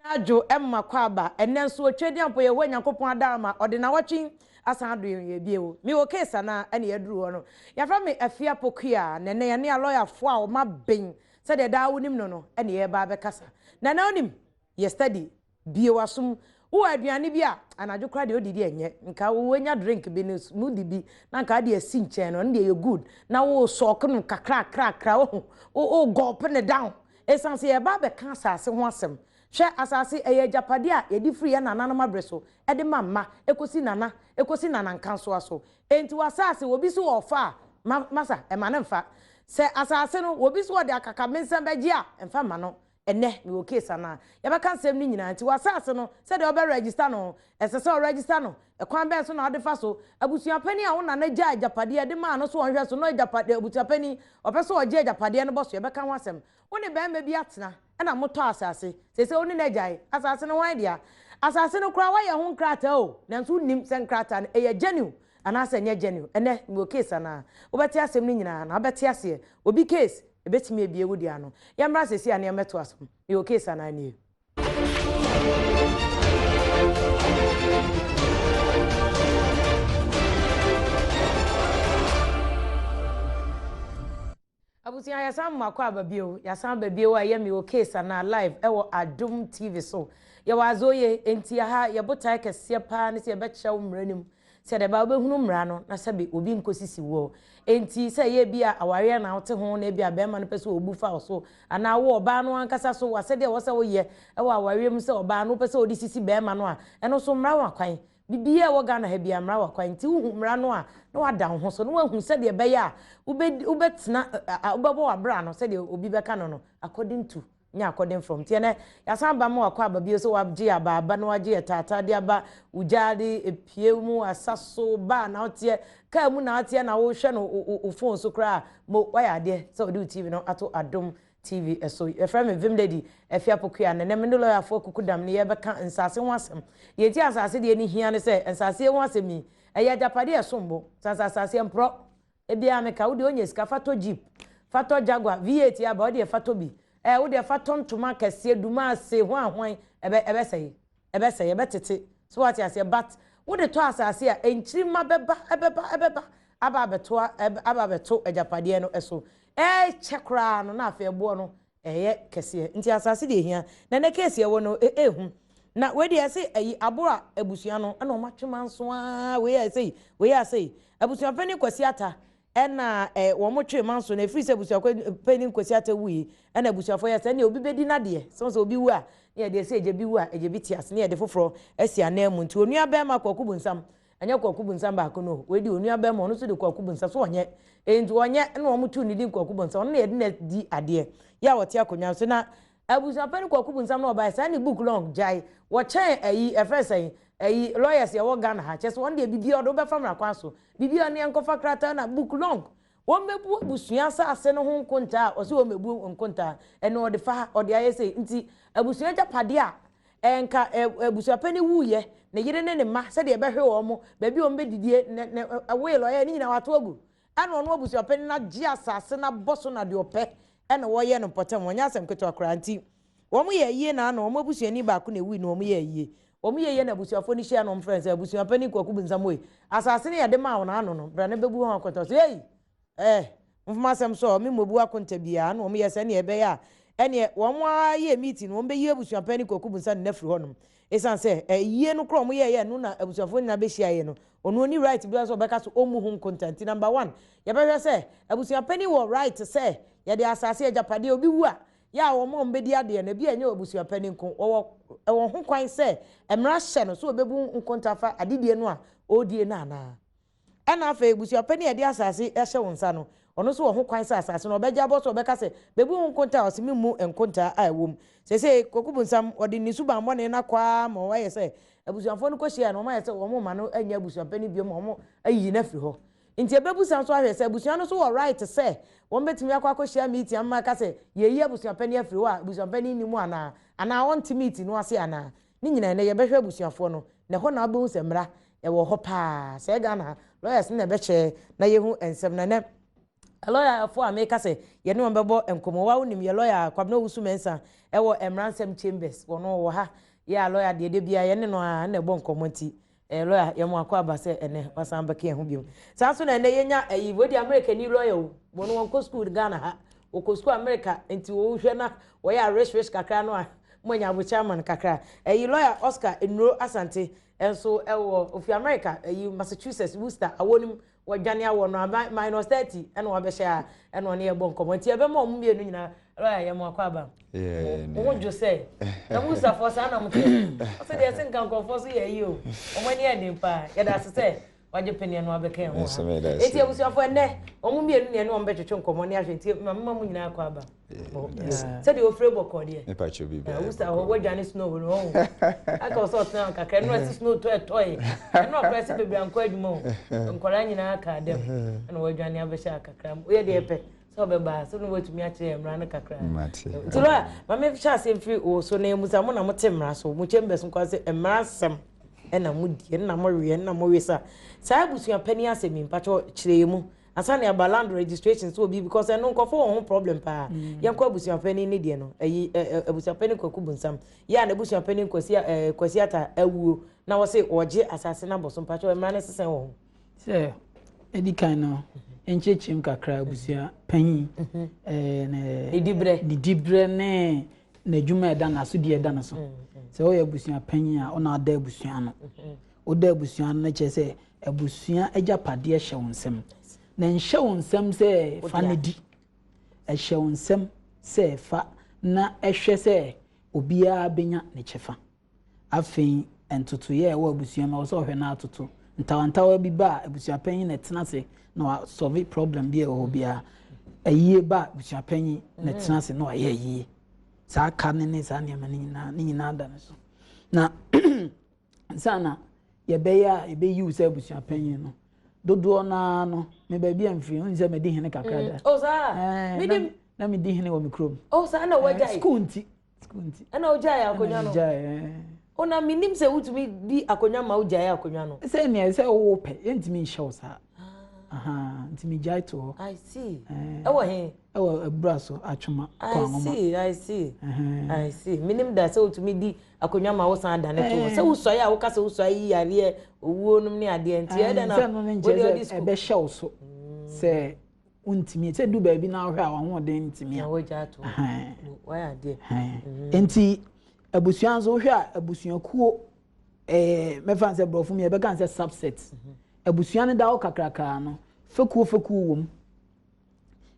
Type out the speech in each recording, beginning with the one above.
Adwo mma kwaaba, ɛnnɛ nso Otwedeampo Yehowa Nyankopɔn adaama ɔde nawɔtwe asan adom yɛn bio. Me wɔ case anaa ɛne yɛaduru hɔ no. Yɛfrɛ me Afia Pokuaa na ɛnnɛ yɛne alɔyafoɔ a wɔn aben sɛdeɛ daa wonim no no ɛne yɛreba abɛkasa. Na ɛnnɛ wonim, yɛ study, bue w'asom. Wowɔ aduane bi a, anadwo koraa deɛ wodidi ɛnyɛ, nka woanya drink bi no smoothie bi na nka wode asi nkyɛn no, ɛno deɛ ɛyɛ good na wosɔɔke no kakrakrakra, wohu, wo gulp no down. Esiane sɛ yɛreba abɛka asase ho asɛm. Hwɛ, asase, ɛyɛ agyapadeɛ a yɛde firi yɛn nananom aberɛ so de ma mma, ɛkɔsi nana, ɛkɔsi nanankansowa so. Enti w'asase, obi se ɔrefa a, ma, masa, mma no mfa. Sɛ asase no, obi se ɔde akakabensɛm bɛgye a, mfa mma no. Ɛnnɛ, mewɔ case anaa? Yɛbɛka nsɛm no nyinaa. Enti w'asase no, sɛdeɛ wobɛ register no, ɛsɛ sɛ wo register no. Ɛkwan bɛn so na wode fa so? Abusuapanin a wo nana gyaa agyapadeɛ de maa no so ɔnhwɛ so no agyapadeɛ, abusuapanin, ɔpɛ sɛ ɔgye agyapadeɛ no bɔ so, yɛbɛka ho asɛm. Wo ne barima bi atena na motɔ asase, seesei wo ne no agyae, asase no hwan dea? Asase no koraa woayɛ ho nkrataa o, nanso wonnim sɛ nkrataa no ɛyɛ genuine anaasɛ ɛnyɛ genuine. Ɛnnɛ mewɔ case anaa? Wobɛte asɛm no nyinaa na wobɛte aseɛ. Obi case, ɛbɛtumi abue wo deɛ ano. Yɛmmra seesei a na yɛmmɛtoa so. Mewɔ case anaa nie? Abusua yɛsan mu akɔ aba bio yɛasan aba bio a ɛyɛ me wɔ case anaa live ɛwɔ Adom TV so yɛwɔ adze oye nti aha yɛ botae kɛseɛ paa ne sɛ yɛbɛkyerɛ wo mmara no mu sɛdeɛ ɛbɛa wobɛhunu mmara no na sɛbe obi nkɔsisi woɔ enti sɛ ɛyɛ ebi a awareɛ na wote ho na ebi a bɛrima no pɛ sɛ ɔbu fa wo so anaa wo ɔbaa no ankasa so w'asɛdeɛ ɛwɔ sɛ woyɛ ɛwɔ awareɛ mu sɛ ɔbaa no wopɛ sɛ wode sisi bɛrima no a ɛno nso mmara wɔ akwan Biribiara a ɛwɔ Ghana ha biara, mmara wɔ kwan nti wohu mmara no a na woada wo ho so na woahu sɛdeɛ ɛbɛyɛ a wobɛdi wobɛtena wobɛbɔ w'abra no sɛdeɛ obi bɛka no no according to nyɛ according from. Nti ɛnɛ yɛasan aba ma wakɔ aba bio sɛ wagye aba aba na wagye yɛ taataa de aba wo gyaade epie mu asa so baa na woteɛ kaa mu na woteɛ na wohwɛ no wo phone so koraa mo wayɛ adeɛ sɛ wode wo TV no ato Adom TV so. Yɛfrɛ me Vim Lady Afia Pokuya na ɛnɛ me ne lɔyafoɔ Akukudam ne yɛrebɛka nsase ho asɛm. Deɛ nti a nsase deɛ no hia ne sɛ, nsase ho asɛm yi, ɛyɛ agyapadeɛ a ɛsom bo. Sane sɛ asase mporɔ. Ebiara meka, wo deɛ wonya sika, fa tɔ Jeep, fa tɔ Jaguar, V8 aba, wo deɛ fa tɔ bi. Ɛɛ, wo deɛ fa tɔ ntoma akɛseɛ, Dumase, hwan hwan, ɛbɛ, ɛbɛsɛe. Ɛbɛsɛe, ɛbɛtete. So wate aseɛ? But wode tɔ asase a, nkyirimma bɛba, ɛbɛba, ɛbɛba aba abɛtoa, aba abɛto agyapadeɛ no so. Ɛrekyɛ koraa no na afei ɛboɔ no ɛyɛ kɛseɛ. Nti asase deɛ ɛhia. Na ɛnɛ case ɛwɔ no ɛɛhu. Na wei deɛ ɛse ɛyi aboro a abusua no ɛna wɔn atwe manso aa wei ayɛ sei wei ayɛ sei. Abusua panin Kwasi Ata ɛna ɛ wɔn twe manso no ɛfiri sɛ abusua panin Kwasi Ata wui ɛna abusuafoɔ yɛ sɛ ɛnna obi bɛdi n'adeɛ. Sɛ sɛ obi wu a ne yɛde ɛsɛ egya bi wu a egya bi te ase ne yɛde foforɔ asi anan mu. Nti onua bɛrima Kwaku Bunsam Ɛnyɛ Kwaku Bonsam baako no o, wei deɛ onua bɛrima ɔno nso de Kwaku Bonsam so ɔnyɛ. Enti ɔnyɛ ɛna wɔn too ne din Kwaku Bonsam, ɔno na yɛde no di adeɛ. Yɛ a ɔte akonnwa so na abusuapanin Kwaku Bonsam na ɔbaeɛ saa ne book long gyae. Wɔkyɛn ayi ɛfrɛ sɛn ayi lawyers yɛwɔ Ghana ha kyɛ sɛ wɔn deɛ biribiara ɔde wobɛfa mmara kwan so. Biribiara ɔne yɛnkɔfa krataa na book long. Wɔmmɛbu abusua asase no ho nkontaa a ɔse wɔmmɛbu nkontaa ɛna ɔde fa ha ɔde ayɛ sei nti abusua agyapadeɛ a Nka abusuapanin wuiɛ, ne yere ne ne mma, sɛdeɛ ɛbɛhwe wɔn, baabi a wɔbɛdidie, ne, ne, will ɔyɛ, ne nyinaa wato agu. Ɛna ɔno abusuapanin no agye asase no abɔ so na deɛ ɔpɛ ɛna wɔyɛ no mpɔtam. Wɔnyɛ asɛm ketewa koraa. Nti, wɔn yɛ ayie na ano, wɔn abusuani baako na ɛwui na wɔn yɛ ayie. Wɔn yɛ yie na abusuafoɔ no hyia na wɔn frɛ no sɛ, abusuapanin Kwaku Bonsam oi, asase no yɛde maa wo na ano no, bra na bɛbu ho akonta. Ɔse, ei! Eh, momfa m'asɛm sɔ, me mmɔbu akonta biara, na wɔyɛ sɛdeɛ ɛbɛyɛ a ɛneɛ wɔn ara yɛɛ meeting no, wɔbɛyi abusuapanin Kwaku Bonsah ne no afiri hɔnom. Ɛsiane sɛ ayie no koraa a wɔyɛeɛ ɛno na abusuafoɔ nyinaa bɛhyiaeɛ no, ɔno ɔnni right biara sɛ ɔbɛka sɛ ɔmmu ho nkonta. Nti number one, yɛbɛhwɛ sɛ abusuapanin wɔ right sɛ yɛde asase, agyapadeɛ, obi wu a, yɛ a wɔn a wɔbɛdi adeɛ no, ebi a ɛnyɛ abusuapanin nko, wɔwɔ ɛwɔ ho kwan sɛ mmara hyɛ no sɛ ɔbɛbu nkonta afa adedie no a ɔredie no anaa. Ɛnna afei abusuapanin a ɛde asase ahyɛ wo nsa no, ɔno nso wɔ ho kwan sɛ asase no ɔbɛgye abɔ so, ɔbɛka sɛ, Bebu ho nkontaa a ɔse memmu nkontaa a ɛwɔ mu. Seesei Kwaku Bonsam, ɔde ne subammɔne no akɔ ara ma wayɛ sɛ abusuafoɔ no kɔhyiaeɛ no, wɔayɛ sɛ wɔmma no nyɛ abusuapanin bio ma wɔayi no afiri hɔ. Nti ɛbɛbusa nso ahwɛ sɛ abusua no nso wɔ right sɛ wɔbɛtumi akɔ akɔhyia meeting ama aka sɛ yɛreyi abusuapanin afiri hɔ a abusuapanin nni mu anaa, anaa ɔnte meeting no ase anaa. Ne nyinaa ɛnnɛ yɛbɛhwɛ abusuafoɔ no na ɛhɔ na wobɛhu sɛ mmara ɛwɔ hɔ paa. Sɛɛ Ghana ha lawyers no na ɛbɛkyɛ na yɛhu nsɛm no. Ɛnnɛ Lɔyafoɔ a meka sɛ yɛne wɔn bɛbɔ nkɔmmɔ, wa wonim yɛ lɔya Kwabena Owusu Mensah ɛwɔ Mmaransɛm Chambers, wɔn wɔ ha. Yɛ a lɔya deɛ da biara yɛne no ara na ɛbɔ nkɔmmɔ nti, eh, lɔya yɛn mo akɔ aba sɛ ɛnɛ wasan bɛka yɛn ho biom. Saa nso na ɛnɛ yɛnya ayi, wei deɛ Amerika ni lɔya o, wɔn wɔn kɔ sukuu Ghana ha, wɔkɔ sukuu Amerika nti wɔhwɛ na wɔyɛ a rich rich kakra no a, mo anya abokyɛ ama no kakra. Ɛyi lɔya Oscar Nnuro Asante nso ɛwɔ ofi Amerika, ɛyi Massachusetts, Worcester, awɔ no mu Wadwane awɔ no aba minus 30 ɛna wabɛhyɛ ha ɛna ɔne yɛbɔ nkɔmmɔ nti ɛbɛma ɔmo mmienu nyinaa lɔya yɛ mo akɔ aba mo ho dwo sɛ na mo wusafoɔ saa na mo teɛ ɔsɛ deɛ ɛse nka nkurɔfoɔ so yɛ ayi o ɔmo ani yɛ den paa yɛda ase sɛ wagye paneɛ no abɛka yɛn ho ha eti abusuafoɔ ɛnɛ ɔmo mmienu na ɛne ɔmo bɛtwetwe nkɔmmɔ ne ahwɛ nti ma mema mo nyinaa akɔ aba. Sɛdeɛ ofire bɔkɔɔ deɛ. Mepa kyɛw biribi ayɛ bɔkɔɔ. Wusa hɔ wadwane snow no ɔho. Aka ɔsɛ ɔtena hɔ kakra ɛno ɛsi snow tɔ ɛtɔe. Ɛno ɔkora ɛsi bebree ankɔ adwuma o. Nkwadaa nyinaa kaa dɛm ɛna wadwane abɛhyɛ kakra. Woyɛ deɛ pɛ sɛ ɔbɛba sɛ no watumi akyerɛ yɛn mmara no kakra. Nti lɔya ma me hyɛ aseɛ mfiri wo so na yɛmusa mo na mote mmara so mo chambers nko sɛ mmara asɛm ɛna modie ɛna moweɛ ɛna mowesa saa abusua panin asɛm yi mpakyɛw kyerɛ yɛn mu. Ansa na yɛaba land registration so obi because ɛno nkurɔfoɔ wɔ ho problem paa. Mm. Yɛnkɔ abusuapanin ne deɛ no ɛyi ɛ abusuapanin Kwaku Bunsam yɛ a n'abusuapanin Kwasi ɛ Kwasi Ata awuo na wɔse wɔgye asase no abɔ so mpakyɛw mmara no sesɛn wɔ ho. Sɛ ɛdi kan no nkyerɛkyerɛm kakra abusua panyin mhm. ɛɛ ne dibrɛ ne dibrɛ ne n'adwuma ɛda n'asodie ɛda no so mm, mm. sɛ ɔyɛ abusua panyin a ɔna ada abusua no ɔda abusua no kyerɛ sɛ Abusua agyapadeɛ hyɛ wo nsam. Na ɛnhyɛ wo nsam sɛ fa no di. Ɛhyɛ wo nsam sɛ fa na hwɛ sɛ obiara bɛnya ne kyɛfa. Afei ntotoeɛ a ɛwɔ abusua mu, ɛwɔ sɛ ɔhwɛ na atoto. Ntawantawa bi ba a, abusuapanyin na ɛtena ase na wasɔve problem bi a ɛwɔ hɔ biara. Ayie ba a, abusuapanyin na ɛtena ase na wayɛ ayie. Saa ka no ne saa nneɛma no nyinaa, ne nyinaa da ne so. Na Ansa na yɛbɛyɛ a yɛbɛyi wo sɛ abusua panyin no, dodoɔ no ara no, me baabi a mfiri, wonim sɛ madi hene kakra da. Oh, saa? Menim. Na medi hene wɔ me kurom. Oh, saa na wagyae? Sukuu nti. Sukuu nti. Ɛna wogyae akonnwa no? Ɛna Oh, na menim sɛ wotumi di akonnwa ma wogyae akonnwa no. Sɛ nea sɛ wowɔ pɛ, yɛntumi nhyɛ wo saa. Ah. Nti megyae to hɔ. I see. Ɛwɔ he? Ɛwɔ abura so, Atwoma, Kwanwoma. I see, I see. I see. Menim da sɛ wotumi di Akonnwa ma wosan dane to hɔ. Sɛ wosɔe a woka sɛ wosɔe yi yareɛ, owuo nom ne adeɛ nti ɛdɛn na Sɛ no no nkyerɛ sɛ ɛbɛhyɛ wo so sɛ wontumi sɛ du baabi na wohwɛ a w'ahoɔden ntumi a. Na wagya ato hɔ. Wayɛ adeɛ. Nti abusua nso wohwɛ a abusuakuo ɛɛ mɛfa sɛ borɔfo mu yɛbɛka sɛ subset. Abusua no da hɔ kakrakaa no fekuo fekuo wɔ mu.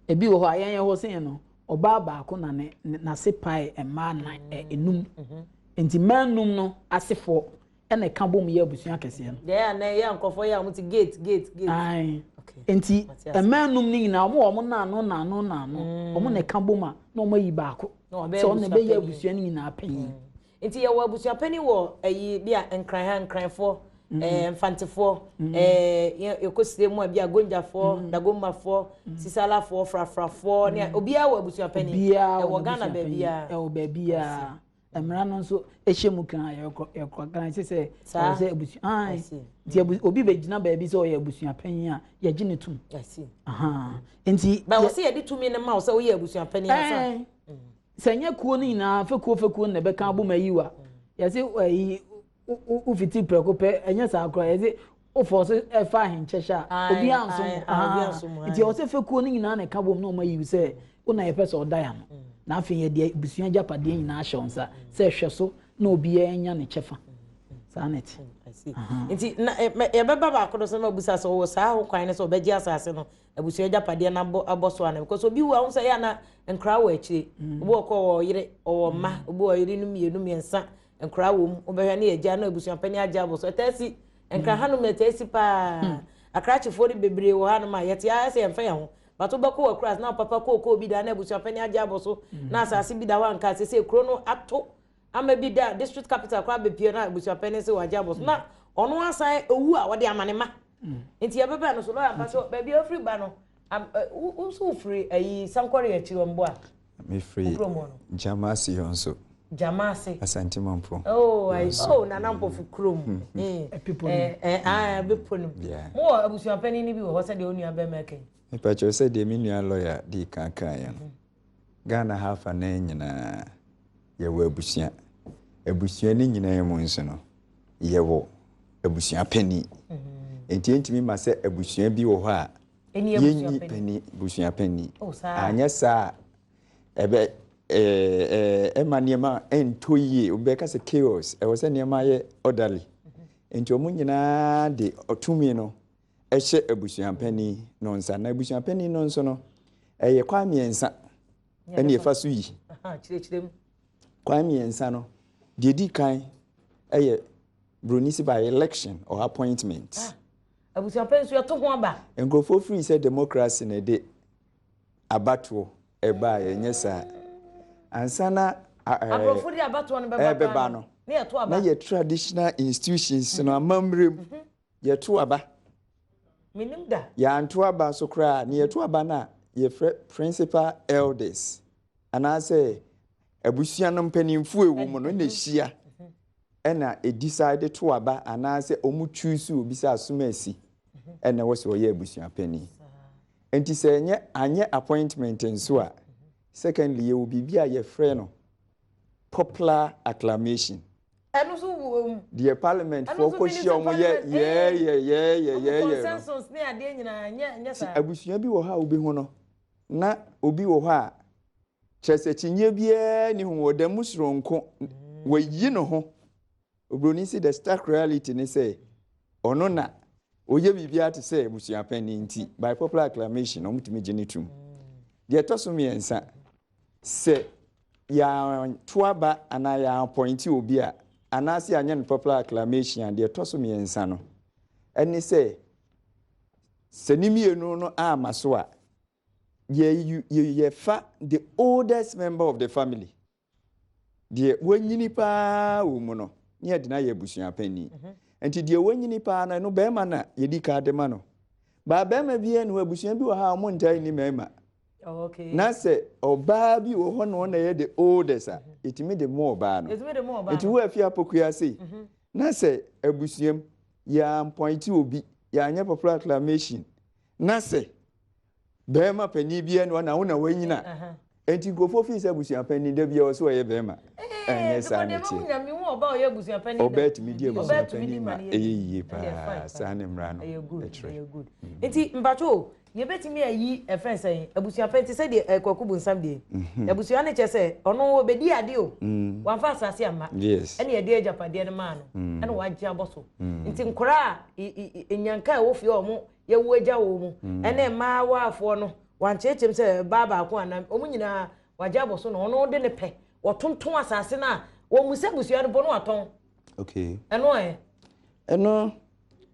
Ebi wɔ hɔ a yɛn yɛ hɔ sɛn no, ɔbaa baako na ne n'ase pae mmaa nan ɛ enum. Mhm. Nti mmaa num no asefoɔ ɛna ɛka bom yɛ abusua kɛseɛ no. Deɛ a na ɛyɛ nkurɔfoɔ yɛ a wɔn ti gate gate gate. Ae. Nti mmaa num no nyinaa wɔn wɔ wɔn naano naano naano mm. wɔn na ɛka bom a na wɔn ayi baako sɛ wɔn na ɛbɛyɛ abusua no nyinaa panyin. Mm. Nti yɛwɔ abusua panin wɔ ayi bi a Nkran ha, Nkranfoɔ, ɛɛ Mfantefoɔ, ɛɛ yɛkɔ sire mu a bi a Gonjafoɔ, Dagombafoɔ, Sisalafoɔ, Frafrafoɔ ne obiara wɔ abusua panin. Obiara wɔ Ghana baabiara. Ɛwɔ baabiara. Mmara no nso ɛhyɛ mu kan yɛkɔ yɛkɔ kan sɛ sɛ ɛwɔ sɛ abusua ayi nti obi bɛgyina baabi sɛ ɔyɛ abusua panyin a yɛgye ne tum. Nti. Ba wɔ sɛ yɛde tumi no ma wo sɛ woyɛ abusua panyin asa. Sɛ nyɛ kuo no nyinaa fekuo fekuo na ɛbɛka abom ayi wa yɛse ayi wofiti prɛko pɛ ɛnyɛ saa koraa yɛse wofɔ so ɛfa ahenkyɛ hyɛ a obiara nso mo nti ɛwɔ sɛ fekuo no nyinaa na ɛka bom na wɔn ayi sɛ wo na yɛpɛ sɛ ɔda ya no na afei yɛde abusua agyapadeɛ nyinaa ahyɛ wɔn nsa sɛ hwɛ so na obiara nya ne kyɛfa saa na ɛte. Nti na yɛbɛba baako no so na mabusa sɛ ɔwɔ saa ho kwan no sɛ ɔbɛgye asase no abusua agyapadeɛ no abɔ abɔ so ana because obi wu a wohu sɛ ɛyɛ ana nkora wɔ akyire mm. obi wɔ kɔ wɔ yere ɔwɔ mma mm. obi wɔ yere no mmienu mmiɛnsa nkora wɔ mu wobɛhwɛ ne agya na abusua panyin agye abɔ so ɛtaa si nkra mm. hanom ɛtaa si paa akrakyefoɔ no bebree wɔ hanom a yɛte ayɛ sɛ yɛmfa yɛn ho but wobɛkɔ wɔ akura na papa kookoo bi da na abusua panyin agye abɔ so na asase bi da hɔ anka sɛ sɛ kuro no ato ama bi da district capital koraa bɛpie na abusua panyin sɛ wagye abɔ so na ɔno asan owu a wɔde ama ne ma Nti yɛbɛbɛn no so lɔya mpa so baabi a wofiri ba no wo nso wofiri ayi sankɔre akyi wɔ mboa mefiri Gyamase hɔ nso. Gyama ase. Asante Mampong. Oh, I, oh, Nana Mpɔfo kurom. Bepɔ nim. Ah, bepɔ nim. Mo wɔ abusuapanin ni bi wɔ hɔ sɛdeɛ wo nua bɛrima ɛka yi? Mepakyɛw, sɛ deɛ me nua lawyer di kan kan yɛ no, Ghana ha afa nan nyinaa yɛwɔ abusua. Abusua no nyinaa mu nso no, yɛwɔ abusua panin. Nti yɛntumi ma sɛ abusua bi wɔ hɔ a Ɛni yɛnyi abusua panin. Panin, busua panin. Oh, saa. Anyɛ saa a, ɛbɛ ɛɛ ɛma nneɛma ɛntɔ yie. Wobɛka sɛ chaos. Ɛwɔ sɛ nneɛma yɛ orderly. Nti wɔn nyinaa de ɔtumi no ɛhyɛ abusua panin no nsa. Na abusua panin no nso no, ɛyɛ kwan mmiɛnsa ɛne yɛfa so yi. Kyerɛkyerɛ mu. Kwan mmiɛnsa no, deɛ di kan ɛyɛ broni si by election or appointment. Ah, abusua panin nso yɛto ho aba. Nkurɔfoɔ firi sɛ democracy na ɛde abatoɔ ɛbaa, yɛnyɛ saa ansa na Aborɔfo de abatoɔ no bɛba. Ɛbɛba no, ne yɛto aba. Na yɛ traditional institutions no, amammerɛ mu, yɛto aba. Menim da. Yɛanto aba so koraa ne yɛto aba no a, yɛfrɛ principal elders anaasɛ abusua no mpanimfoɔ ɛwɔ mu no na ɛhyia ɛna ɛdecide to aba anaasɛ ɔmo choose obi sɛ asom asi ɛna ɛwɔ sɛ ɔyɛ abusua panin. Nti sɛ ɛnyɛ anyɛ appointment nso a, secondly, yɛwɔ biribi a yɛfrɛ no popular acclamation. Ɛno nso wɔ mu. Deɛ parliament Ɛno foɔ nso kɔhyia, ɔmo yɛ parliament, yɛɛyɛ yɛɛyɛ ɔmo yɛɛyɛ no. Consensus ne adeɛ nyinaa nyɛ Ti saa. Abusua bi wɔ hɔ a wobɛhu no na obi wɔ hɔ a kyerɛ sɛ kyinyeɛ biara ni ho wɔ da mu soronko, wayi ne ho. Oburoni si the stark reality ne sɛ ɔno na ɔyɛ biribiara te sɛ abusua panin, nti by popular acclamation ɔmotumi gye ne tom. Deɛ ɛtɔ so mmiɛnsa, sɛ yɛanto aba anaa yɛappoint obi a anaasɛ yɛanyɛ no popular acclamation a, deɛ ɛtɔ so mmiɛnsa no ɛne sɛ ne mmienu no ama so a, yɛfa the oldest member of the family, deɛ wanyini paa wɔ mu no, ne yɛde no ayɛ abusua panin. Nti deɛ wanyini paa no, ɛno bɛrima na yɛdi ka de ma no. Baa bɛrima biara ne hɔ, abusua bi wɔ ha a ɔmo ntaa nni mmarima. Na sɛ ɔbaa bi wɔ hɔ na ɔna yɛ the oldest a, yɛtumi de mo ɔbaa no. Yɛtumi de mo ɔbaa Nti no. wo afi apokua sei na sɛ abusuam yɛappoint obi, yɛanyɛ popular acclamation, na sɛ bɛrima panin biara ne hɔ na wo na wanyina, nti nkurɔfoɔ fii sɛ abusua panin da biara wɔ sɛ ɔyɛ bɛrima. Ɛnyɛ saa ne teɛ. Nyame hu ɔbaa a ɔyɛ abusua panin da. Ɔbaa tumi di abusua Ɔbaa tumi di panin ma ma no yɛ ɛyɛ yie. yie Ɛyɛ paa. fine. Saa ne mmara no Ɛyɛ good. ɛkyerɛ. Ɛyɛ good. Nti mpatwo, yɛbɛtumi ayi ɛfɛn sɛn abusua panin te sɛ deɛ Kwaku Bonsam deɛ, abusua no kyɛ sɛ ɔno ɔbɛdi ade o, wamfa asase amma, ɛne yɛde agyapadeɛ no maa no, ɛna wagye abɔ so. Nti nkoraa a nyanka a ɛwɔ fie a ɔmo yɛwo agya wɔ mu ɛne mmaa waafoɔ no, wankyerɛkyerɛm sɛ baa baako anaa ɔmo nyinaa wagye abɔ so na ɔno de ne pɛ wɔtontɔn asase no a wɔn mu sɛ abusua no bɔ no watɔn. Ɛno ɛ? Ɛno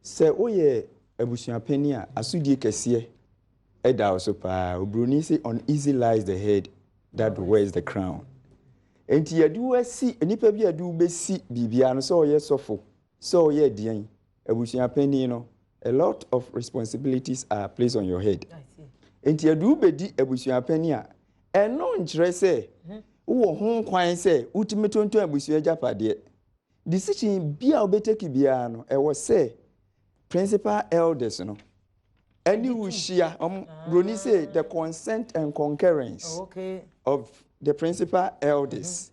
sɛ woyɛ abusua panin a, asodie kɛseɛ ɛda wo so paa. Oburoni sɛ "Uneasy lies the head that wears the crown." Nti yɛde wo asi nipa bi a yɛde wo bɛsi biribiara no, sɛ ɔyɛ sɔfo, sɛ ɔyɛ aduan, abusua panin no, a lot of responsibilities are placed on your head. I see. Nti yɛde wo bɛdi abusua panin a, ɛno nkyerɛ sɛ wowɔ ho kwan sɛ wotumi tontɔn abusua agyapadeɛ. Decision bi a wobɛtake biara no, ɛwɔ sɛ principal elders no ɛne wo hyia. Broni say the consent and concurrence of the principal elders.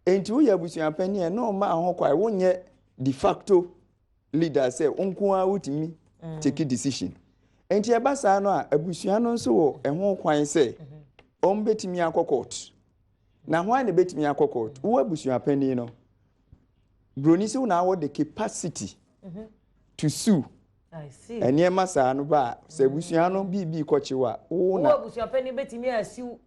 Nti woyɛ abusua panin a, ɛna ɔma ho kwan, wonyɛ de facto leader sɛ wo nko ara wotumi take decision. Nti ɛba saa no a, abusua no nso wɔ ɛho kwan sɛ ɔmo bɛtumi akɔ court. Na hwan na bɛtumi akɔ court? Wo abusua panin no, broni sɛ wo na awɔ the capacity to sue. I see. Nneɛma saa no ba a, sɛ abusua no biribi kɔkyew a, wo wo na abusua panin bɛtumi asiw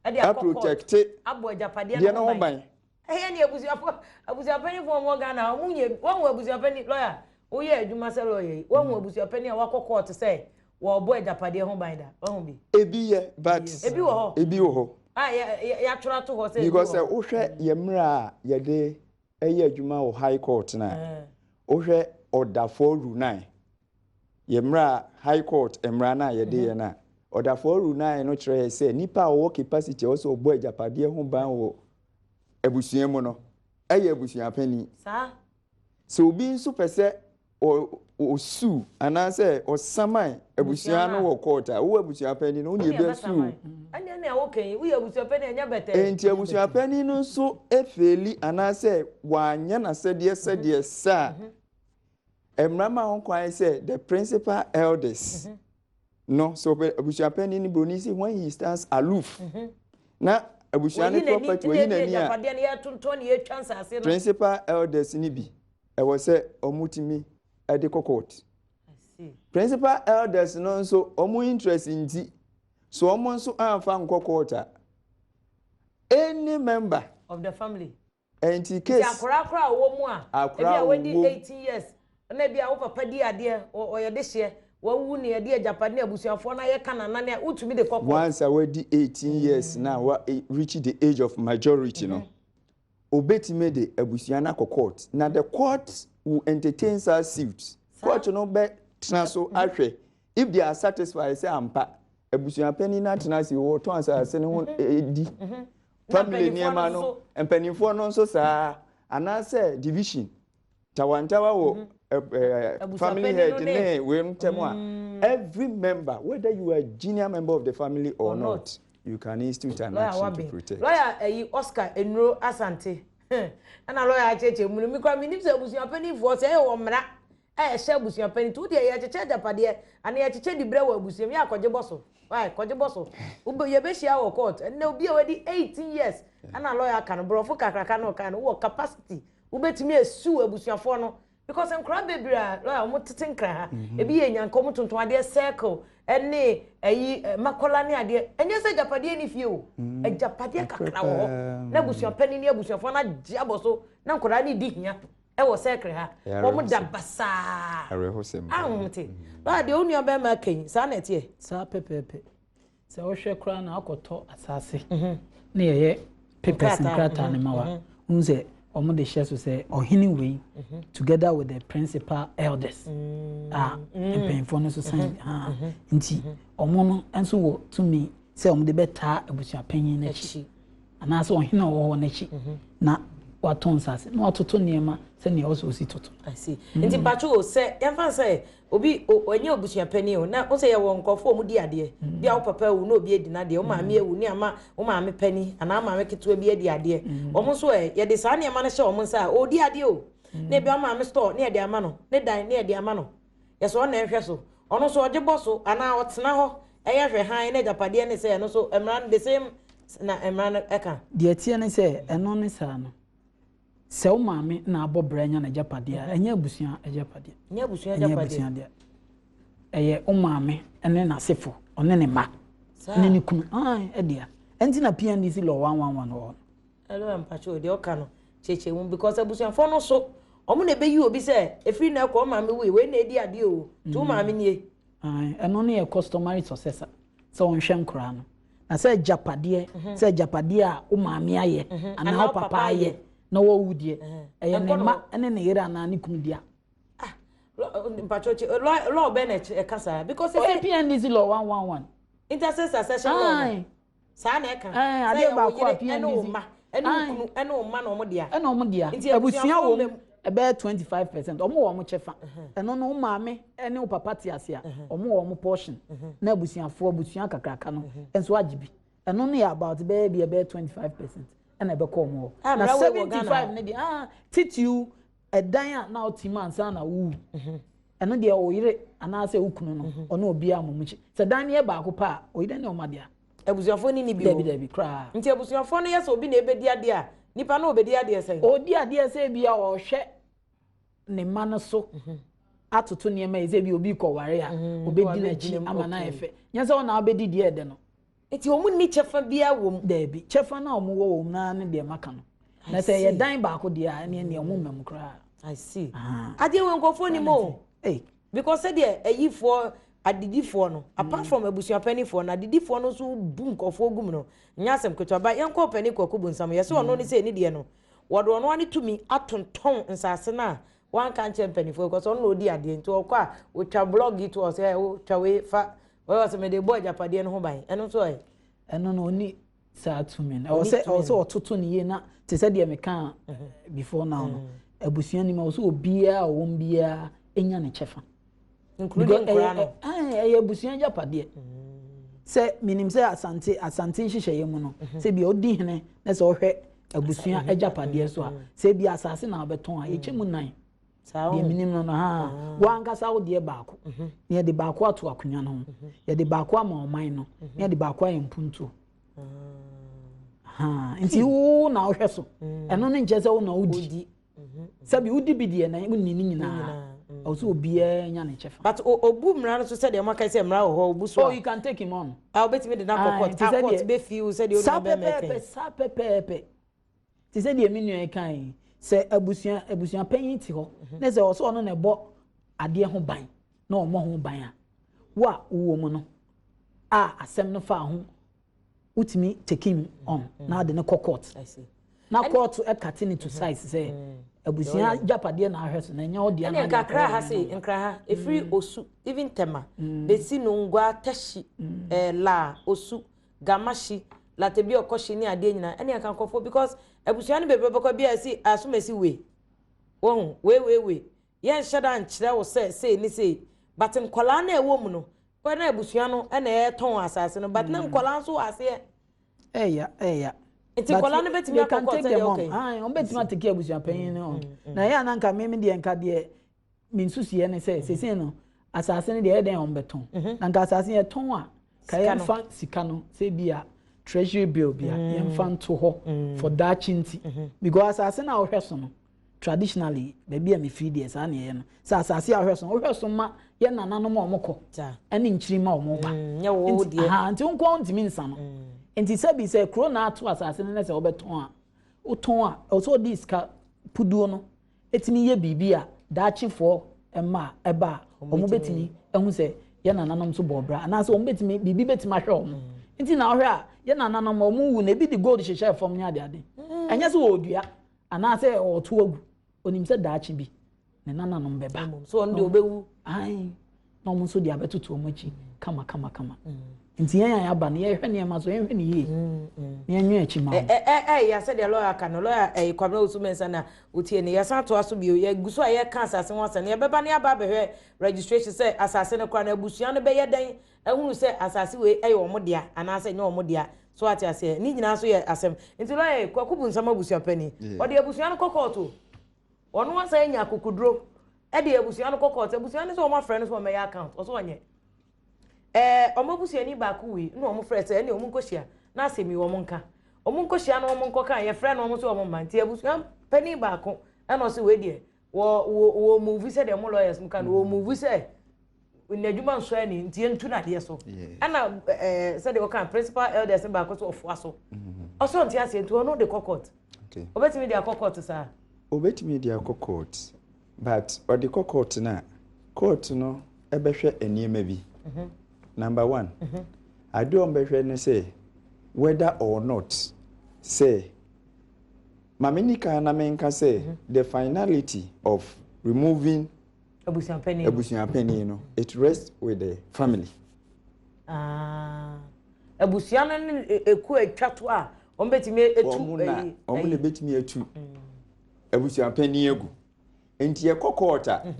ɛde akɔ court aprotecte abɔ agyapadeɛ deɛ no no ho ban. Ɛyɛ ne abusuafo, abusuapanimfoɔ a wɔwɔ Ghana, wɔn nyɛ wɔn wɔ abusuapanin. Lawyer, woyɛ adwuma sɛ lawyer yi, wɔn wɔ abusuapanin a wakɔ court sɛ wɔrebɔ agyapadeɛ ho ban da? Wɔn bi? Ebi yɛ, but Ebi wɔ hɔ. Ebi wɔ hɔ. A yɛ yɛ yɛatwerɛ ato hɔ sɛ ebi Because wɔ sɛ hɔ. wohwɛ yɛ mmerɛ a yɛde ɛyɛ adwuma wɔ High Court na wohwɛ Order 4 rule 9, yɛ mmerɛ a High Court mmara no a yɛde yɛ no a, Order 4 rule 9 no kyerɛ yɛ sɛ nipa a ɔwɔ capacity a ɔwɔ sɛ ɔbɔ agyapadeɛ ho ban wɔ abusua mu no yɛ abusuapanin. Saa. Sɛ obi nso pɛ sɛ ɔsuu anaasɛ ɔsaman abusua no wɔ court a, wowɔ abusuapanin no, wo na ɛbɛsuu. Ɛnneɛ nea woka yi, woyɛ abusuapanin ɛnyɛ bɛtɛɛ. Enti abusuapanin no nso efeeli anaasɛ wanyɛ n'asɛdeɛ sɛdeɛ sɛ a, mmara ma ho kwan sɛ the principal elders no, so abusuapanin no, broni si when he stands aloof na abusua no property oyi n'ani a, principal elders ni bi ɛwɔ sɛ wɔn de kɔ court. Principal elders no nso wɔn interest nti so wɔn nso amfa nkɔ court a, any member of the family. Nti case nti akwaraa koraa a ɔwɔ mu a, ebi a wadi 18 years na ebi a wo papa di adeɛ, ɔyɛ de hyeɛ, wawu ne yɛde agyapade ne abusuafoɔ no ayɛ ka nana ne a, wotumi de kɔ court. Once a wadi 18 years na wa reach the age of majority no, obetumi de abusua no akɔ court na the court will entertain such suit. Court no bɛ tena so ahwɛ if they are satisfied sɛ ampa abusuapanin no atena ase wɔtɔn asase no ho di family nneɛma no, mpanimfoɔ no nso saa, anaasɛ division tawantawa wɔ family head ne wei ntɛm a, every member, whether you are junior member of the family or not, you can institute an action to protect. Lawyer ɛyi Oscar Enuro Asante ɛna lawyer akyerɛkyerɛ mu no, mi kura mi nim sɛ abusuapanimfoɔ sɛ ɛyɛ wɔ mmara a ɛhyɛ abusuapanin nti wodeɛ yɛkyekyɛ agyapadeɛ anaa yɛkyekyɛ dibrɛ wɔ abusua mu yɛ akɔgye bɔ so why kɔgye bɔ so yɛbɛhyia wɔ court. Ɛnna obi a wadi 18 years ɛna lawyer aka no borɔfo kakraka na ɔka no wɔ capacity wobɛtumi esu abusuafoɔ no, because nkora bebree a lawyer wɔn tete nkra ha, ebi yɛ nyanka, wɔn tontɔn adeɛ circle ɛne ɛyi Makola ne adeɛ. Ɛnyɛ sɛ agyapadeɛ ni fie o, agyapadeɛ kakra wɔ hɔ na abusuapanin ne abusuafoɔ no agye abɔ so na nkwadaa ne di hia ɛwɔ circle ha, wɔn da basaa ahomte. Lawyer, deɛ onua bɛrima aka yi, saa na ɛteɛ? Saa pɛpɛɛpɛ. Sɛ wohwɛ koraa na akɔtɔ asase ne yɛyɛ papers nkrataa ne ma wa wohu sɛ wɔn de hyɛ so sɛ ɔhene wei together with the principal elders a mpanyinfoɔ no nso san ha, nti wɔn no nso wɔ tumi sɛ wɔn de bɛtaa abusuapanyin n'akyi anaasɛ ɔhene a ɔwɔ hɔ n'akyi na watɔn nsase na watoto nneɛma sɛnea ɛwɔ sɛ osi toto. I see. Nti mpatwo o, sɛ yɛmfa sɛ obi ɔnyɛ obusuapanin o, na wo sɛ yɛwɔ nkurɔfoɔ a wɔn di adeɛ bi a wo papa awu na obi adi n'adeɛ, wo maame awu ne ama wo maame panin anaa maame ketewa bi adi adeɛ, wɔn nso ɛ yɛde saa nneɛma no hyɛ wɔn nsa a ɔredi adeɛ o, na ebi wo maame store ne yɛde ama no, ne dan ne yɛde ama no, yɛsɛ ɔna ɛhwɛ so, ɔno nso ɔgye bɔ so anaa ɔtena hɔ ɛyɛ hwɛ han ne agyapadeɛ ne sɛ ɛno nso mmara no the same na mmara no ɛka? Deɛ teɛ ne sɛ ɛno ne saa no, sɛ wo maame na abɔ brɛ anya n'agyapadeɛ a, ɛnyɛ abusua agyapadeɛ. Nyɛ abusua ɛnyɛ agyapadeɛ. Abusua deɛ, ɛyɛ wo maame ne n'asefo, ɔne ne mma ne ne kunu ɛdea. Ɛnti na PNDC law 111 wɔ hɔ no. Ɛlò mpatwo, deɛ ɔka no kyerɛkyerɛ mu, because abusuafoɔ no so ɔmo na ɛbɛyi obi sɛ efiri na ɛkɔ ɔmaame wui, wei na edi adeɛ o, nti wo maame nie. Ɛno no yɛ customary successor sɛ ɔnhwɛ nkoraa no, na sɛ agyapadeɛ sɛ agyapadeɛ a wo maame ayɛ anaa wo papa ayɛ na wɔwu deɛ, ɛyɛ ne mma ne ne yere anaa ne kunu dea. Ah, mpatwo, law bɛn na ɛka saa? Because ɔyɛ PNDC law 111. Intestate succession law no saa na ɛka sɛ adeɛ baako a PNDC ɛne wo mma ɛne wo kunu ɛne wo mma na ɔmo dea. Ɛna ɔmo dea. Abusua wɔ mu ɛbɛyɛ 25%, ɔmo wɔ ɔmo kyɛfa. Ɛno no, wo maame ɛne wo papa te ase a, ɔmo wɔ ɔmo portion na abusuafoɔ, abusua kakraka no nso agye bi. Ɛno no yɛ about bɛyɛ bi ɛbɛyɛ 25% ɛna ɛbɛkɔ ɔmo hɔ, na 75 ne deɛ, ah, titiw ɛdan a na ɔte mu ansa na wowu, ɛno deɛ wo yere anaasɛ wo kunu no ɔne obiara mo mu kyi. Sɛ dan no yɛ baako pa a, ɔyere ne ɔma dea. Abusuafoɔ ni bi wɔ? Dabi, dabi koraa. Nti abusuafoɔ no yɛ sɛ obi na ebedi adeɛ a, nipa no obedi adeɛ sɛn? Odi adeɛ sɛ ebi a ɔhwɛ ne mma no so atoto nneɛma yi, sɛ ebi obi kɔ ware a, obedi n'akyi ama no ayɛ fɛ, nyɛ sɛ ɔna abɛdi deɛ ɛdɛ no. Nti wɔn nni kyɛfa biara wɔ mu? Dabi, kyɛfa no a wɔn wɔ wɔ mu naa ne deɛ maka no, na sɛ ɛyɛ dan baako deɛ a, ɛneɛ neɛ wɔn mma mu koraa. I see. Adeɛ wɔ nkurɔfoɔ ni mu o, because sɛdeɛ ɛyifoɔ adidifoɔ no, apart from abusuapanifoɔ no, adidifoɔ no nso bu nkurɔfoɔ gu mu no, nyɛ asɛm ketewa ba. Yɛnkɔ ɔpanin Kwaku Bonsam, yɛsɛ ɔno ne sɛ ne deɛ no, wɔde ɔno ani tumi atontɔn nsase no a wanka nkyɛn mpanimfoɔ, because ɔno na ɔdi adeɛ, nti ɔkɔ a ɔtwa blog yi to ɔsɛ ɔtwa wei fa wɔyɛ ɔsɛ mɛde bɔ agyapadeɛ no ho ban. Ɛno nso ɛ Ɛno no, ɔni saa tumi no. Ɛwɔ sɛ ɔtoto ne yie na Te sɛ deɛ mekaa before now no, abusua nim a wɔ sɛ obiara a ɔwɔ mu biara nya ne kyɛfa. Including nkora no. Ɛyɛ abusua agyapadeɛ. Sɛ menim sɛ Asante Asante nhyehyɛeɛ mu no, sɛ bia ɔdi hene na sɛ ɔhwɛ abusua agyapadeɛ so a, sɛ bia asase na wobɛtɔn a, yɛkyɛ mu nan. Deɛ menim no no ha, wankasa wo deɛ baako, na yɛde baako ato akonnwa no ho, yɛde baako ama ɔman no, na yɛde baako ayɛ mpuntuo. Nti wo na wohwɛ so. Ɛno ne nkyɛ sɛ wo na wodi. Sɛbi wodi bi deɛ na wonni ne nyinaa. Ɛwɔ sɛ obiara nya ne kyɛfa. But obu mmara no so sɛdeɛ mo aka sɛ mmara wɔ hɔ, obu so a. Oh, you can take him on. A obetumi de no akɔ court. A court bɛ fi wo sɛdeɛ onua bɛrima ɛka yi. Saa pɛpɛɛpɛ. Te sɛ deɛ me nua yi kan yi, sɛ abusua abusua panyin te hɔ na sɛ ɔsɛ ɔno na ɛbɔ adeɛ ho ban na ɔmmɔ ho ban a, wo a wowɔ mu no a asɛm no fa ho wotumi take him on na ade no kɔ court na court ɛkate ne to size sɛ abusua gyapadeɛ na ahwɛ so na ɛnyɛ ɔdeɛ na ɛne nkakra ha sei nkra ha ɛfiri Osu even Tema bɛsi Nungua Teshie La Osu Gamahye Latebi Ɔkɔhye ne adeɛ nyinaa ɛne anka nkurɔfoɔ because abusua no bebree bɛkɔ bi a ɛsi asomasi wei wɔhu wei wei wei yɛnhyɛ da nkyerɛ wo sɛ sei ne sei but nkwadaa no a ɛwɔ mu no kɔ na abusua no na ɛretɔn asase no but na nkwadaa nso wɔ aseɛ. Ɛya ɛya. Nti nkwadaa no bɛtumi akɔ court sɛdeɛ ɔka yi. Wɔn bɛtumi ateke abusua panyin no na ɛyɛ ananka mímí deɛ nka deɛ me nsusuiɛ ne sɛ seesei no asase no deɛ ɛyɛ dɛn a wɔbɛtɔn na nka asase yɛ tɔn a ka yɛmfa sika no sɛ bi a treasury bill bi a yɛmfa nto hɔ for daakye nti because asase no a wɔhwɛ so no traditionally baabi a mefiri deɛ saa na ɛyɛ no sɛ asase a wɔhwɛ so no wohwɛ so ma yɛ nananom a wɔkɔ ɛne nkyiri ma wɔn ba nti aha nti wo nko ntumi nsa no nti sɛbi sɛ kuro na ato asase no na sɛ wɔbɛtɔn a wotɔn a ɛwɔ sɛ wɔde sika puduo no tumi yɛ biribi a daakyefoɔ mma a ɛba a wɔbɛtumi ahu sɛ yɛn nananom nso bɔɔ bra anaasɛ wɔbɛtumi biribi bɛtumi ahwɛ wɔn mm. Nti na ɔhwɛ a yɛn nananom wɔn wu na ebi de gold hyehyɛ fam ne adeade mm. Ɛnyɛ sɛ wɔredua anaasɛ wɔreto agu, onim sɛ daakye bi ne nananom bɛba so ɔno deɛ ɔbɛwu na wɔn nso de abɛtoto wɔn akyi kama kama kama. Nti yɛn a yɛaba no yɛhwɛ nneɛma so, yɛnhwɛ no yie na yɛnwɛn akyi ma wɔn. Ɛ ɛ ɛ yɛ sɛdeɛ lɔya ka no, lɔya ɛyi Kwabena Owusu Mensah na wotie no. Yɛsan toa so bio, yɛgu so a yɛreka asase ho asɛm no, yɛbɛba na yɛaba abɛhwɛ registration sɛ asase no koraa no abusua no bɛyɛ dɛn ahunu sɛ asase wei ɛyɛ wɔn dea anaasɛ ɛnyɛ wɔn dea. So ate aseɛ? Ne nyinaa nso yɛ asɛm. Nti lɔya yi, Kwaku Bunsam abusua panin, ɔde abusua no kɔ kɔɔto. Ɔno asan anya akokoduro de abusua no kɔ court. Abusua no sɛ wɔn afrɛ no sɛ wɔmmɛyɛ account, ɔsɛ ɔnyɛ. Ɛɛ wɔn abusuani baako wui na wɔn frɛ sɛ ɛne wɔn nkɔhyia na asɛm yi wɔn nka. Wɔn nkɔhyia na wɔn nkɔka yɛfrɛ no wɔn sɛ wɔn mma nti abusua panin baako ɛna ɔsɛ wei deɛ wɔ wɔ wɔ move sɛ deɛ mo lawyers mo ka no wɔ move sɛ n'adwuma nsɔ ani nti yɛntu no adeɛ so ɛna ɛɛ sɛdeɛ wɔka principal elders baako so ɔfoa so ɔsɔ nte aseɛ nti ɔno de kɔ court. Obetumi de akɔ court saa? Obetumi de akɔ court but ɔde kɔ court no a, court no bɛhwɛ nneɛma bi. Number one, adeɛ a wɔbɛhwɛ ne sɛ whether or not sɛ, ma menni kan na menka sɛ the finality of removing abusuapanin no, it rests with the family. Ah, abusua no ne ekuo a atwa to a wɔn bɛtumi etu. Wɔn na wɔn na ebɛtumi atu abusuapanin agu. Nti yɛkɔ court a,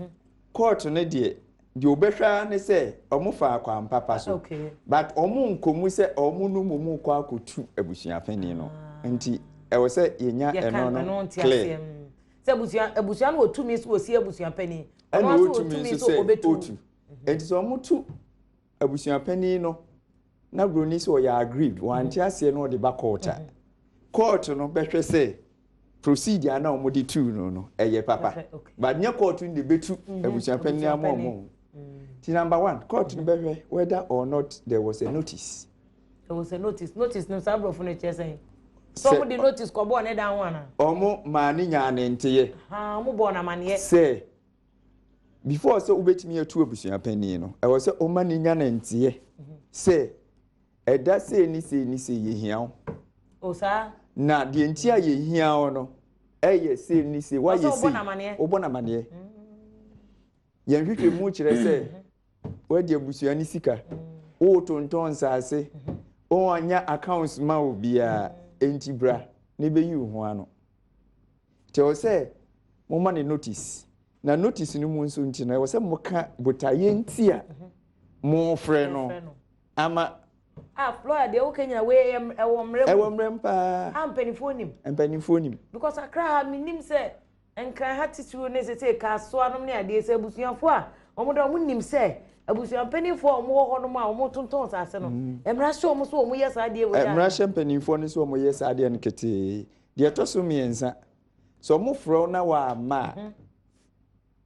court no deɛ deɛ wɔbɛhwɛ ara ne sɛ wɔn fa akwan papa so. But wɔn nkɔ mu sɛ wɔn no mu kɔ akɔtu abusuapanin no. Nti ɛwɔ sɛ yɛnya ɛno no clear. Sɛ abusua abusua no wɔ tumi so wɔsi abusuapanin. Ɛna wɔ tumi nso sɛ ɔtu. Nti sɛ wɔn tu abusuapanin no na buroni sɛ ɔyɛ aggrieved, wante aseɛ na ɔde ba court a, court no bɛhwɛ sɛ procedure na wɔde tuu no no ɛyɛ papa. But nyɛ court no de bɛtu abusuapanin ama wɔn. Ti number one, court no bɛhwɛ whether or not there was a notice. There was a notice. Notice no saa aborɔfo no kyerɛ sɛn? Sɛ wɔn de notice kɔbɔɔ ne dan ho anaa? Wɔn maa ne nyaa ne nteyɛ. Wɔn bɔɔ no amaneɛ. Sɛ before sɛ wobɛtumi atu abusua panin no, ɛwɔ sɛ ɔma ne nya ne nteɛ sɛ ɛda sei ne sei ne sei yɛhia wo. O saa. Na deɛ nti a yɛhia wo no ɛyɛ sei ne sei, woayɛ sei. Wobɔ no amaneɛ. Yɛn nhwehwɛmu kyerɛ sɛ woadi abusua ne sika, wotontɔn nsaase, wɔanya accounts ma obiara, enti bra na ɛbɛyi wo ho ano. Nti ɛwɔ sɛ moma ne notice. Na notice no mu nso nti no, ɛwɔ sɛ moka botaeɛ nti a mofrɛ no ama. Ah, lawyer deɛ woka nyina wei ɛwɔ mmerɛ mu. Ɛwɔ mmerɛ mu paa. Ah, mpanimfoɔ nim. Mpanimfoɔ nim. Because Accra ha menim sɛ Nkran ha titiriw ne sesei Kasoa nom ne adeɛ sɛ abusuafoɔ a wɔn de wɔn nim sɛ abusua mpanimfoɔ a wɔn wɔ hɔ nom a wɔn tontɔn nsaase no mm. mmara hyɛ wɔn so wɔn yɛ saa adeɛ wɔ mmara hyɛ mpanimfoɔ no so wɔn yɛ saa adeɛ no ketee. Deɛ ɛtɔ so mmiɛnsa, sɛ wɔn frɛ na wɔama a mhm.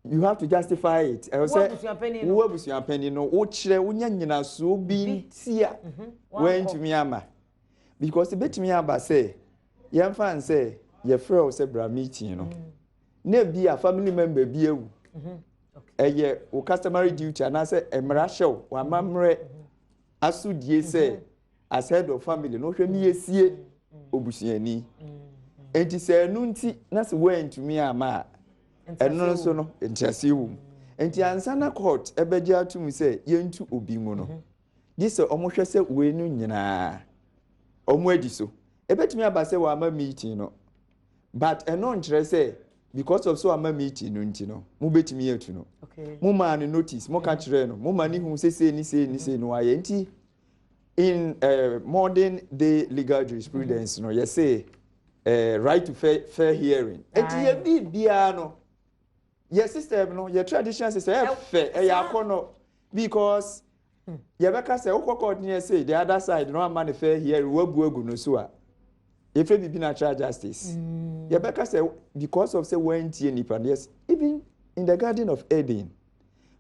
you have to justify it. Ɛwɔ sɛ wo abusuapanin no wokyerɛ wonya nyinasoɔ bi nti a mhm. wɔantumi ama because ebetumi aba sɛ yɛmfa n sɛ yɛfrɛ wo sɛ bra meeting no na ebi a family member bi awu mhm. ɛyɛ wo customary duty anaasɛ mmara hyɛ wo wamammerɛ asodie sɛ as head of family no hwɛ ne yɛsie obusuani nti sɛ ɛno nti na sɛ woantumi ama a ɛno nso no nteaseɛ wɔ mu. Nti ansa na court ɛbɛgye atom sɛ yɛntu obi mu no, gye sɛ wɔhwɛ sɛ wei no nyinaa wɔn adi so. Ɛbɛtumi aba sɛ wɔama meeting no, but ɛno nkyerɛ sɛ because of so ama meeting no nti no mobɛtumi atu no. Mo maa no notice, mo ka kyerɛɛ no, mo ma ne hu sɛ sei ne sei ne sei no wayɛ. Nti in modern day legal jurisprudence no yɛse right to fair, fair hearing. Nti yɛ biribiara no yɛ system no yɛ traditional system ɛyɛ fɛ ɛyɛ akɔnɔ because yɛbɛka sɛ wokɔ court ne yɛse the other side no ama ne fair hearing wabu agu no so a yɛfrɛ biribi natural justice. Yɛbɛka sɛ because of sɛ wantie nipa no, yes, even in the garden of Eden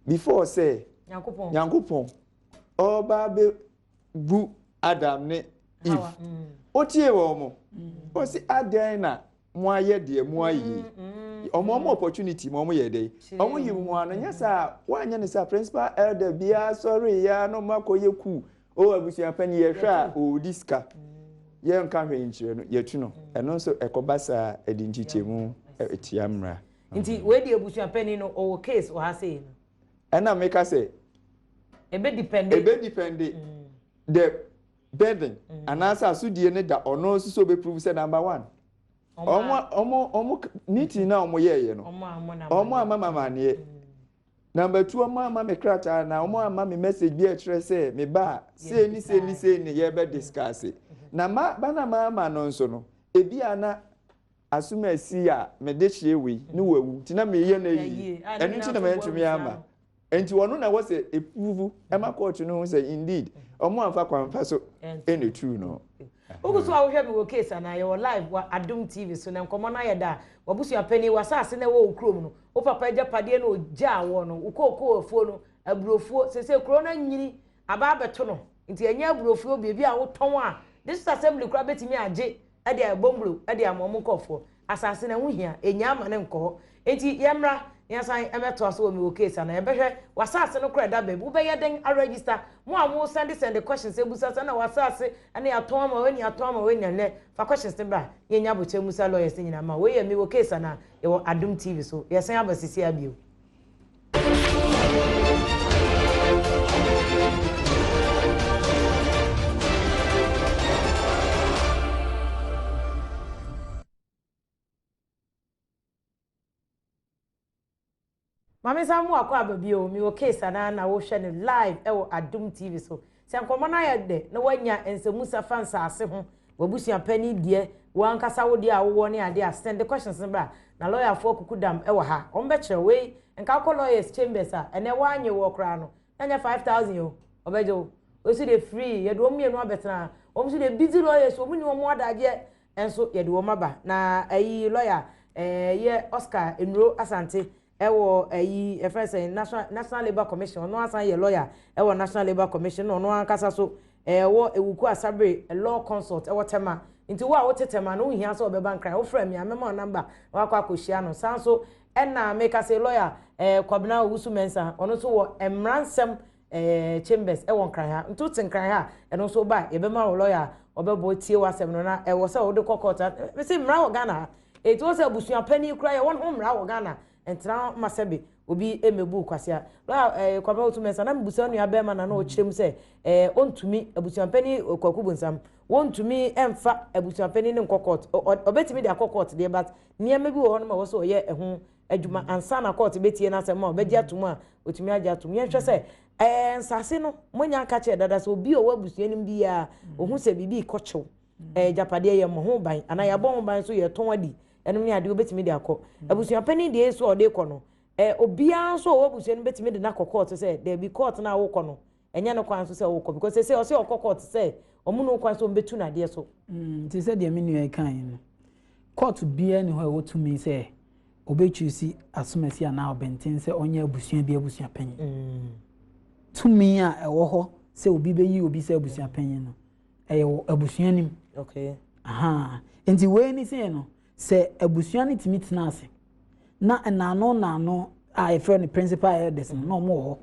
before sɛ Nyankopɔn ɔba bɛ bu Adam ne Eve otie wɔn mo ɔsi adɛn na mo ayɛ deɛ mo ayɛ yi? Ɔmo opportunity ma ɔmo yɛ dɛ ɔmo yi mo ano nyɛ saa wanyɛ ne saa principal elder biara sɔre ya na ɔmo akɔ yɛ ku o abusua panyin yɛhwɛ a ɔredi sika yɛn nka hwee nkyerɛ no yɛtu no. Ɛno nso ɛkɔba saa ɛde nkyekyɛmu ɛtia mmara. Nti wei de abusua panyin no ɔwɔ case wɔ ha sei no. Ɛna meka sɛ ebe depende. Ebe depende the burden anaasɛ asodie ne da ɔno nso so ɔbɛ prove sɛ number one ɔmo meeting na ɔmo yɛɛyɛ no ɔmo ama mama aneɛ. Number two, ɔmo ama me krataa na ɔmo ama me message bi a ɛkyerɛ sɛ me ba a sei ne sei ne sei ne yɛbɛ discuss. Na ma ba na ma ama no nso no ebi a na asom asi a mede hyɛ wei ne wawu nti na meyɛ no ayi ɛno nti na mantumi ama. Nti ɔno na ɛwɔ sɛ epuvu ɛma court no ho sɛ indeed ɔmo amfa kwanfa so ɛna etu no. Wogu so a wohwɛ me wɔ case anaa? Yɛwɔ live wɔ Adom TV so na nkɔmmɔ no ayɛ da a w'abusua panin, w'asase na ɛwɔ wo kurom no, wo papa agyapadeɛ na ɔgyaa woɔ no, wo kookoo afuo no, aburofuo, seesei kuro no anyini aba abɛto no nti ɛnyɛ aburofuo bio, ebi a wotɔn a district assembly koraa bɛtumi agye de ayɛ bɔngulo de ama wɔn nkurɔfoɔ. Asase no, ɛho hia, ɛnyaa ma no nkɔ hɔ. Enti yɛmmra na yɛnsan mmɛtoa so wɔ Mewɔ Case anaa? Yɛbɛhwɛ w'asase no koraa ɛda baabi. Wobɛyɛ dɛn aregister? Mo a mo sɛnde sɛnde questions abusa sɛ na w'asase ɛna yɛatɔn ama wei, ɛna yɛatɔn ama wei, ɛna nnɛ fa questions no bra na yɛnya abokyɛ mmusa lawyers no nyinaa ma wo. Wei yɛ Mewɔ Case anaa? Yɛwɔ Adom TV so. Yɛsan aba sisi ara bio. Maame nsa mu akɔ aba bio. Mewɔ case anaa na wohwɛ no live ɛwɔ Adom TV so. Sɛ nkɔmmɔ no ayɛ dɛ na woanya nsɛmmusa fa nsaase ho, w'abusua panin deɛ, wo ankasa wo deɛ a wowɔ ne adeɛ a, send questions no bra na lɔyafoɔ akukudam wɔ ha. Wɔn bɛkyerɛ wo. Wei, nka wokɔ lawyers chambers a, ɛnɛ woanye woɔ koraa no, na nyɛ 5000 o, wɔbɛgye wo. Wei nso deɛ free, yɛde wɔn mmienu abɛtena ha. Wɔn nso deɛ busy lawyers, wɔn nni wɔn adagyeɛ nso yɛde wɔn aba. Na ayi lawyer, ɛɛ yɛ Oscar Nnuro Asante ɛwɔ ɛyi yɛfrɛ sɛ National National Labour Commission, ɔno asan yɛ lawyer ɛwɔ National Labour Commission, na ɔno ankasa so ɛwɔ Ewuku Asabere Law Consult ɛwɔ Tema. Nti wo a wote Tema no, wohia sɛ ɔbɛba Nkran, wofrɛ me a mɛma wo number na wakɔ akɔhyia no. Saa nso ɛna meka sɛ lawyer ɛɛ Kwabena Owusu Mensah, ɔno nso wɔ mmaransɛm ɛɛ chambers ɛwɔ Nkran ha. Nti wote Nkran ha a, ɛno nso ba a yɛbɛma wo lawyer a ɔbɛbɔ tie w'asɛm no, na ɛwɔ sɛ wode kɔ court a. Mese mmara wɔ Ghana ha. Enti wohu sɛ abusua panin koraa yɛwɔ ne ho mmara wɔ Ghana. Ntena hɔ ma sɛbe Obi mmɛbu wo kwasea. Lɔya ɛɛ Kwabena Otu Mensah, na mebusa wo nua bɛrima na na ɔkyerɛ mu sɛ ɛɛ ɔntumi, abusuampanin Kwaku Bonsam, wɔntumi mfa abusuampanin no nkɔ court. Ɔbɛtumi de akɔ court deɛ but nneɛma bi wɔ hɔnom a ɛwɔ sɛ ɔyɛ ɛho adwuma ansa na court bɛtie n'asɛm a ɔbɛgye atom a ɔtumi agye atom. Yɛnhwɛ sɛ ɛɛ nsase no moanya aka kyerɛ dada sɛ obi a ɔwɔ abusua no mu biara ɔhu sɛ biribi rekɔkyew ɛɛ agyapadeɛ yɛmmɔ ho ban anaa yɛabɔ ho ban nso yɛtɔn adi ɛnom ne adeɛ wobɛtumi de akɔ. Abusuapanin deɛ nso a ɔde kɔ no ɛɛ obiara nso a ɔwɔ abusua no bɛtumi de no akɔ court sɛ daabi court no a wokɔ no ɛnyɛ no kwan so sɛ wokɔ because sɛ ɔsɛ ɔkɔ court sɛ ɔmo no kwan sɛ ɔmo bɛtu no adeɛ so. Nti sɛdeɛ me nua yi kaeɛ no, court biara nni hɔ a ɛwɔ tumi sɛ ɔbɛchuusi asomasi anaa ɔbɛnten sɛ ɔnyɛ abusua bi abusuapanyin. Tumi a ɛwɔ hɔ sɛ obi bɛyi obi sɛ abusuapanyin no, ɛyɛ wɔ abusua no mu. Okay. Aha. Nti wei ne sei no, sɛ abusua no tumi tena ase na nnaano nnaano a yɛfrɛ no principal elders no na wɔn wɔ hɔ,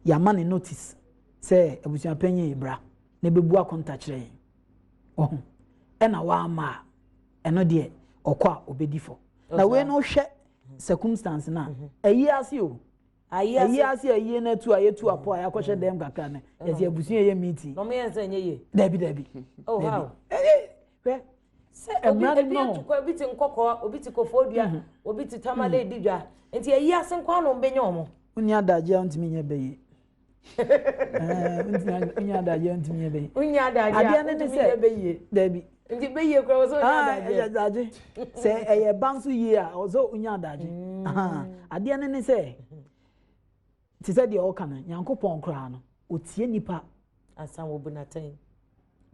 yɛama no notice sɛ abusuapanyin yi bra na ɛbɛbu akonta kyerɛ yɛn. Ɔho. Ɛna wamma a, ɛno deɛ ɔkɔ a ɔbɛdi fɔ. Na wei no wohwɛ circumstance no a, ɛyi ase o. Ayi ase. Ayi ase ayie no atu a yɛtu apɔ a yɛakɔhyɛ dɛm kakra no, yɛsɛ abusua yɛ meeting. Na ɔmo yɛ nsɛ nyɛ yie. Dabi dabi. Oh how? Hwɛ. Sɛ obi ebi atu kɔ obi te nkɔkɔɔ obi te kofoɔ dua mhm. obi te tamale di dwa nti ayi ase nko ano mbɛnya ɔmo. Wonni adagye a ntumi nyɛ bɛyie. Wonni adagye a ntumi nyɛ bɛyie. Wonni adagye a ntumi nyɛ bɛyie. Dabi. Nti bɛyie kura wɔ sɛ wonya ah, adagye. Adagye. Sɛ ɛyɛ ba nso yie a ɔsɛ wonya adagye. Mm. Adeɛ no ne sɛ te sɛ deɛ ɔka no Nyankopɔn koraa no ɔtie nipa. Ansa wɔbu n'atɛn.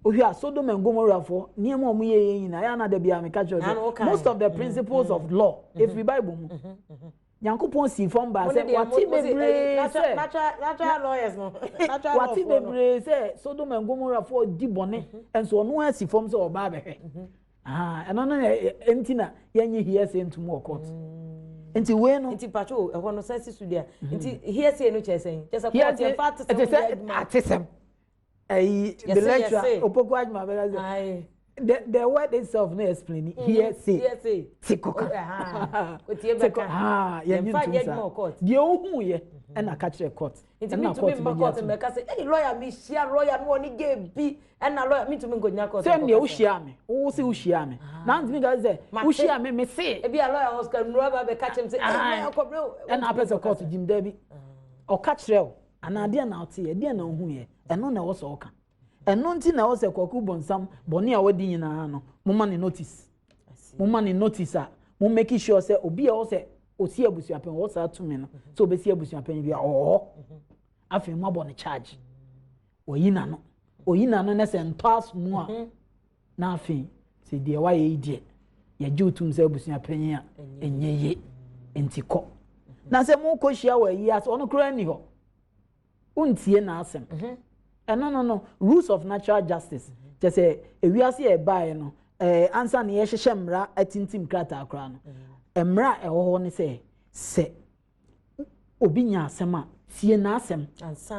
Wohwɛ a Sodom and Gomorrah foɔ nneɛma a wɔyɛ yɛ nyinaa yɛ ana da biara meka kyerɛ sɛ most of the mm, principles mm, of law ɛfiri Bible mu. Nyankopɔn sii fam baa sɛ wate bebree sɛ wate bebree sɛ Sodom and Gomorrah foɔ di bɔne nso ɔno asi fam sɛ ɔbaa bɛhwɛ. Ɛno no nti na yɛnyɛ hearsay ntom wɔ court. Nti wei no. Nti patro ɛhɔ no sɛ si so deɛ. Nti hearsay no kyerɛ sɛn? Kyerɛ sɛ court yɛmfa atesɛm yɛ adwuma. Atesɛm. Ɛyi the lecturer Opoku Adwuma bɛka sɛ the word itself no explain mm-hmm. hearsay. Hearsay. Te kɔka. Otie bɛka. Yɛnye ntom saa. Deɛ ohu yɛ ɛna ka kyerɛ court. Nti mi tumi mma court mbɛka sɛ ɛyi lawyer mi hyia lawyer no ɔne gay bi ɛna lawyer mi tumi nkɔgyina court. Sɛ nea wohyia me wo se wohyia me na ntumi ka sɛ wohyia me me se. Ebi a lawyer Oscar Nura ba bɛka kyerɛ mi sɛ ɛyi lawyer kɔbrɛ o. Ɛna apɛ sɛ court gyim daabi ɔka kyerɛ o. Anaa deɛn na woteeɛ? Deɛn na wohuiɛ? Ɛno na ɛwɔ sɛ ɔka. Ɛno nti na ɛwɔ sɛ Kwaku Bonsam bɔne a wadi nyinaa no, moma ne notice. Moma ne notice a, mo make sure sɛ obi a ɛwɔ sɛ ɔsi abusuapɛn, ɔwɔ saa tumi no, sɛ ɔbɛsi abusuapɛn bi a, ɔwɔ hɔ. Afei moabɔ no charge. Wayi n'ano. Oyi n'ano na sɛ ntɔ aso mu a, Na afei, sɛ deɛ woayɛ yi deɛ, yɛgye wo tom sɛ abusua panyin a, ɛnyɛ ye, enti kɔ. Na sɛ mokɔhyia wɔ ayi ase, ɔno koraa nni hɔ. Wontie n'asɛm. Mhm. Ɛno no no, rules of natural justice. Mhm. Kyɛ sɛ ewiase a ɛbaeɛ no, ɛɛ ansa na yɛhyehyɛ mmara atintim krataa koraa no, mhm. mmara a ɛwɔ hɔ ne sɛ, sɛ obi nya asɛm a, tie n'asɛm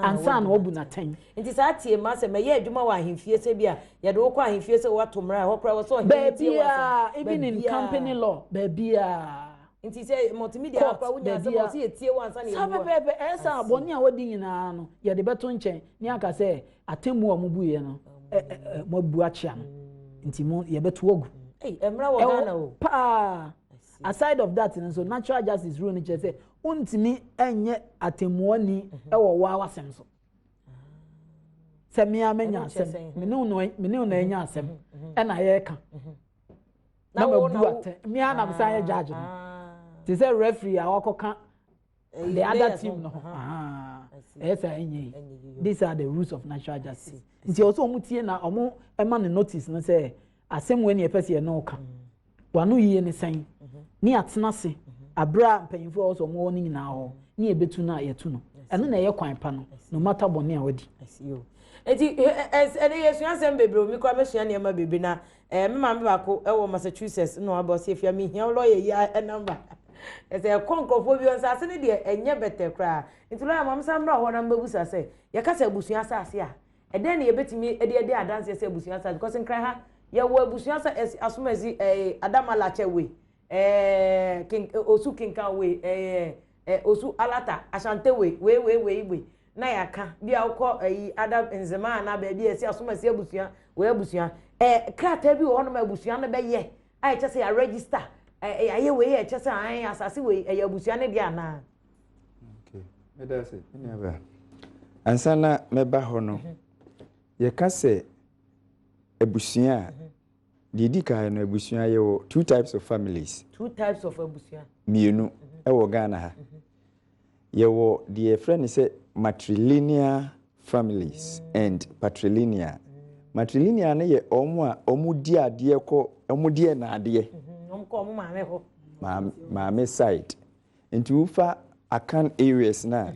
ansa na wabu no atɛn. Nti saa tie m'asɛm ɛyɛ adwuma wɔ ahemfie sɛ bi a yɛde wo kɔ ahemfie sɛ woato mmara ɛhɔ koraa wɔ sɛ ɔhene no tie w'asɛm. Baabiara, even in company law, baabiara. Nti sɛ multimedia ha koraa wonya asɛm a ɔsɛ yɛtie wo ansa na yɛbu a. Saa pɛpɛɛpɛ, ɛyɛ sɛ bɔne a wadi nyinaa no yɛde bɛto nkyɛn ne aka sɛ atemmuo a mobuiɛ no moabu akyea no nti mo yɛbɛto agu. Ei, mmara wɔ Ghana o. Paa. Aside of that no nso, natural justice rule no kyerɛ sɛ wontumi nyɛ atemmuani mhm. wɔ wo awasɛm so. Sɛ mmea menya asɛm, me ne wo na anya asɛm, mhm, mhm. ɛna yɛreka. Na mabu atɛn, mmea na mesan yɛ judge no. Ah. Te sɛ referee a wakɔka the other team no ho. Ɛyɛ sɛ ɛnyɛ yi. These are the rules of natural justice. Nti ɔsɛ wɔn tie na wɔn ma no notice no sɛ asɛm wei na yɛpɛ sɛ yɛne wo ka. W'ano yie ne sɛn? Ne yɛatena ase aberɛ a mpanyinfoɔ a ɛwɔ sɛ wɔn wɔ no nyinaa hɔ ne yɛbɛtu no a yɛtu no. Ɛno na ɛyɛ kwan pa no, no matter bɔne a wadi. Nti ɛnɛ yɛsua nsɛm bebree o, me koraa mɛsua nneɛma bebree na ɛɛ me maame baako ɛwɔ Massachusetts na waba ɔsɛ efia mehia wo lɔya yi a number. Ɛsɛ ɛkɔ nkurɔfoɔ bi hɔ nsaase no deɛ ɛnyɛ bɛtɛ koraa. Nti lɔya ma me san mmra hɔ na mbɛbusa sɛ yɛka sɛ abusua asaase a Ɛdɛn na yɛbɛtumi de adi adanseɛ sɛ abusua asase? Because Nkran ha, yɛwɔ abusua asa ɛs asomasi ɛɛ Adama Lakyɛ wei, ɛɛ ken Osu Kenkan wei, ɛɛ ɛ Osu Alata, Ashanti wei, wei wei wei wei na yɛaka. Bi a wokɔ ɛyi ada Nzema anaa baabi a yɛsi Asomasi abusua, wei abusua. Ɛ krataa bi wɔ hɔnom a abusua no bɛyɛ a ɛkyɛ sɛ yɛaregister, ɛ yɛayɛ wei a ɛkyɛ sɛ ae asase wei ɛyɛ abusua no deɛ anaa? Okay, meda ase, me nuabaa. Ansa na mɛba hɔ no, yɛka sɛ abusua a, deɛ ɛdi kan no, abusua yɛwɔ two types of families. Two types of abusua. Mmienu ɛwɔ Ghana ha. Yɛwɔ deɛ yɛfrɛ no sɛ matrilineal families and patrilineal. Matrilineal no yɛ wɔn a wɔdi adeɛ kɔ, wɔn di ɛnaadeɛ. Wɔn kɔ wɔn maame hɔ. Maame side. Nti wofa Akan areas no a,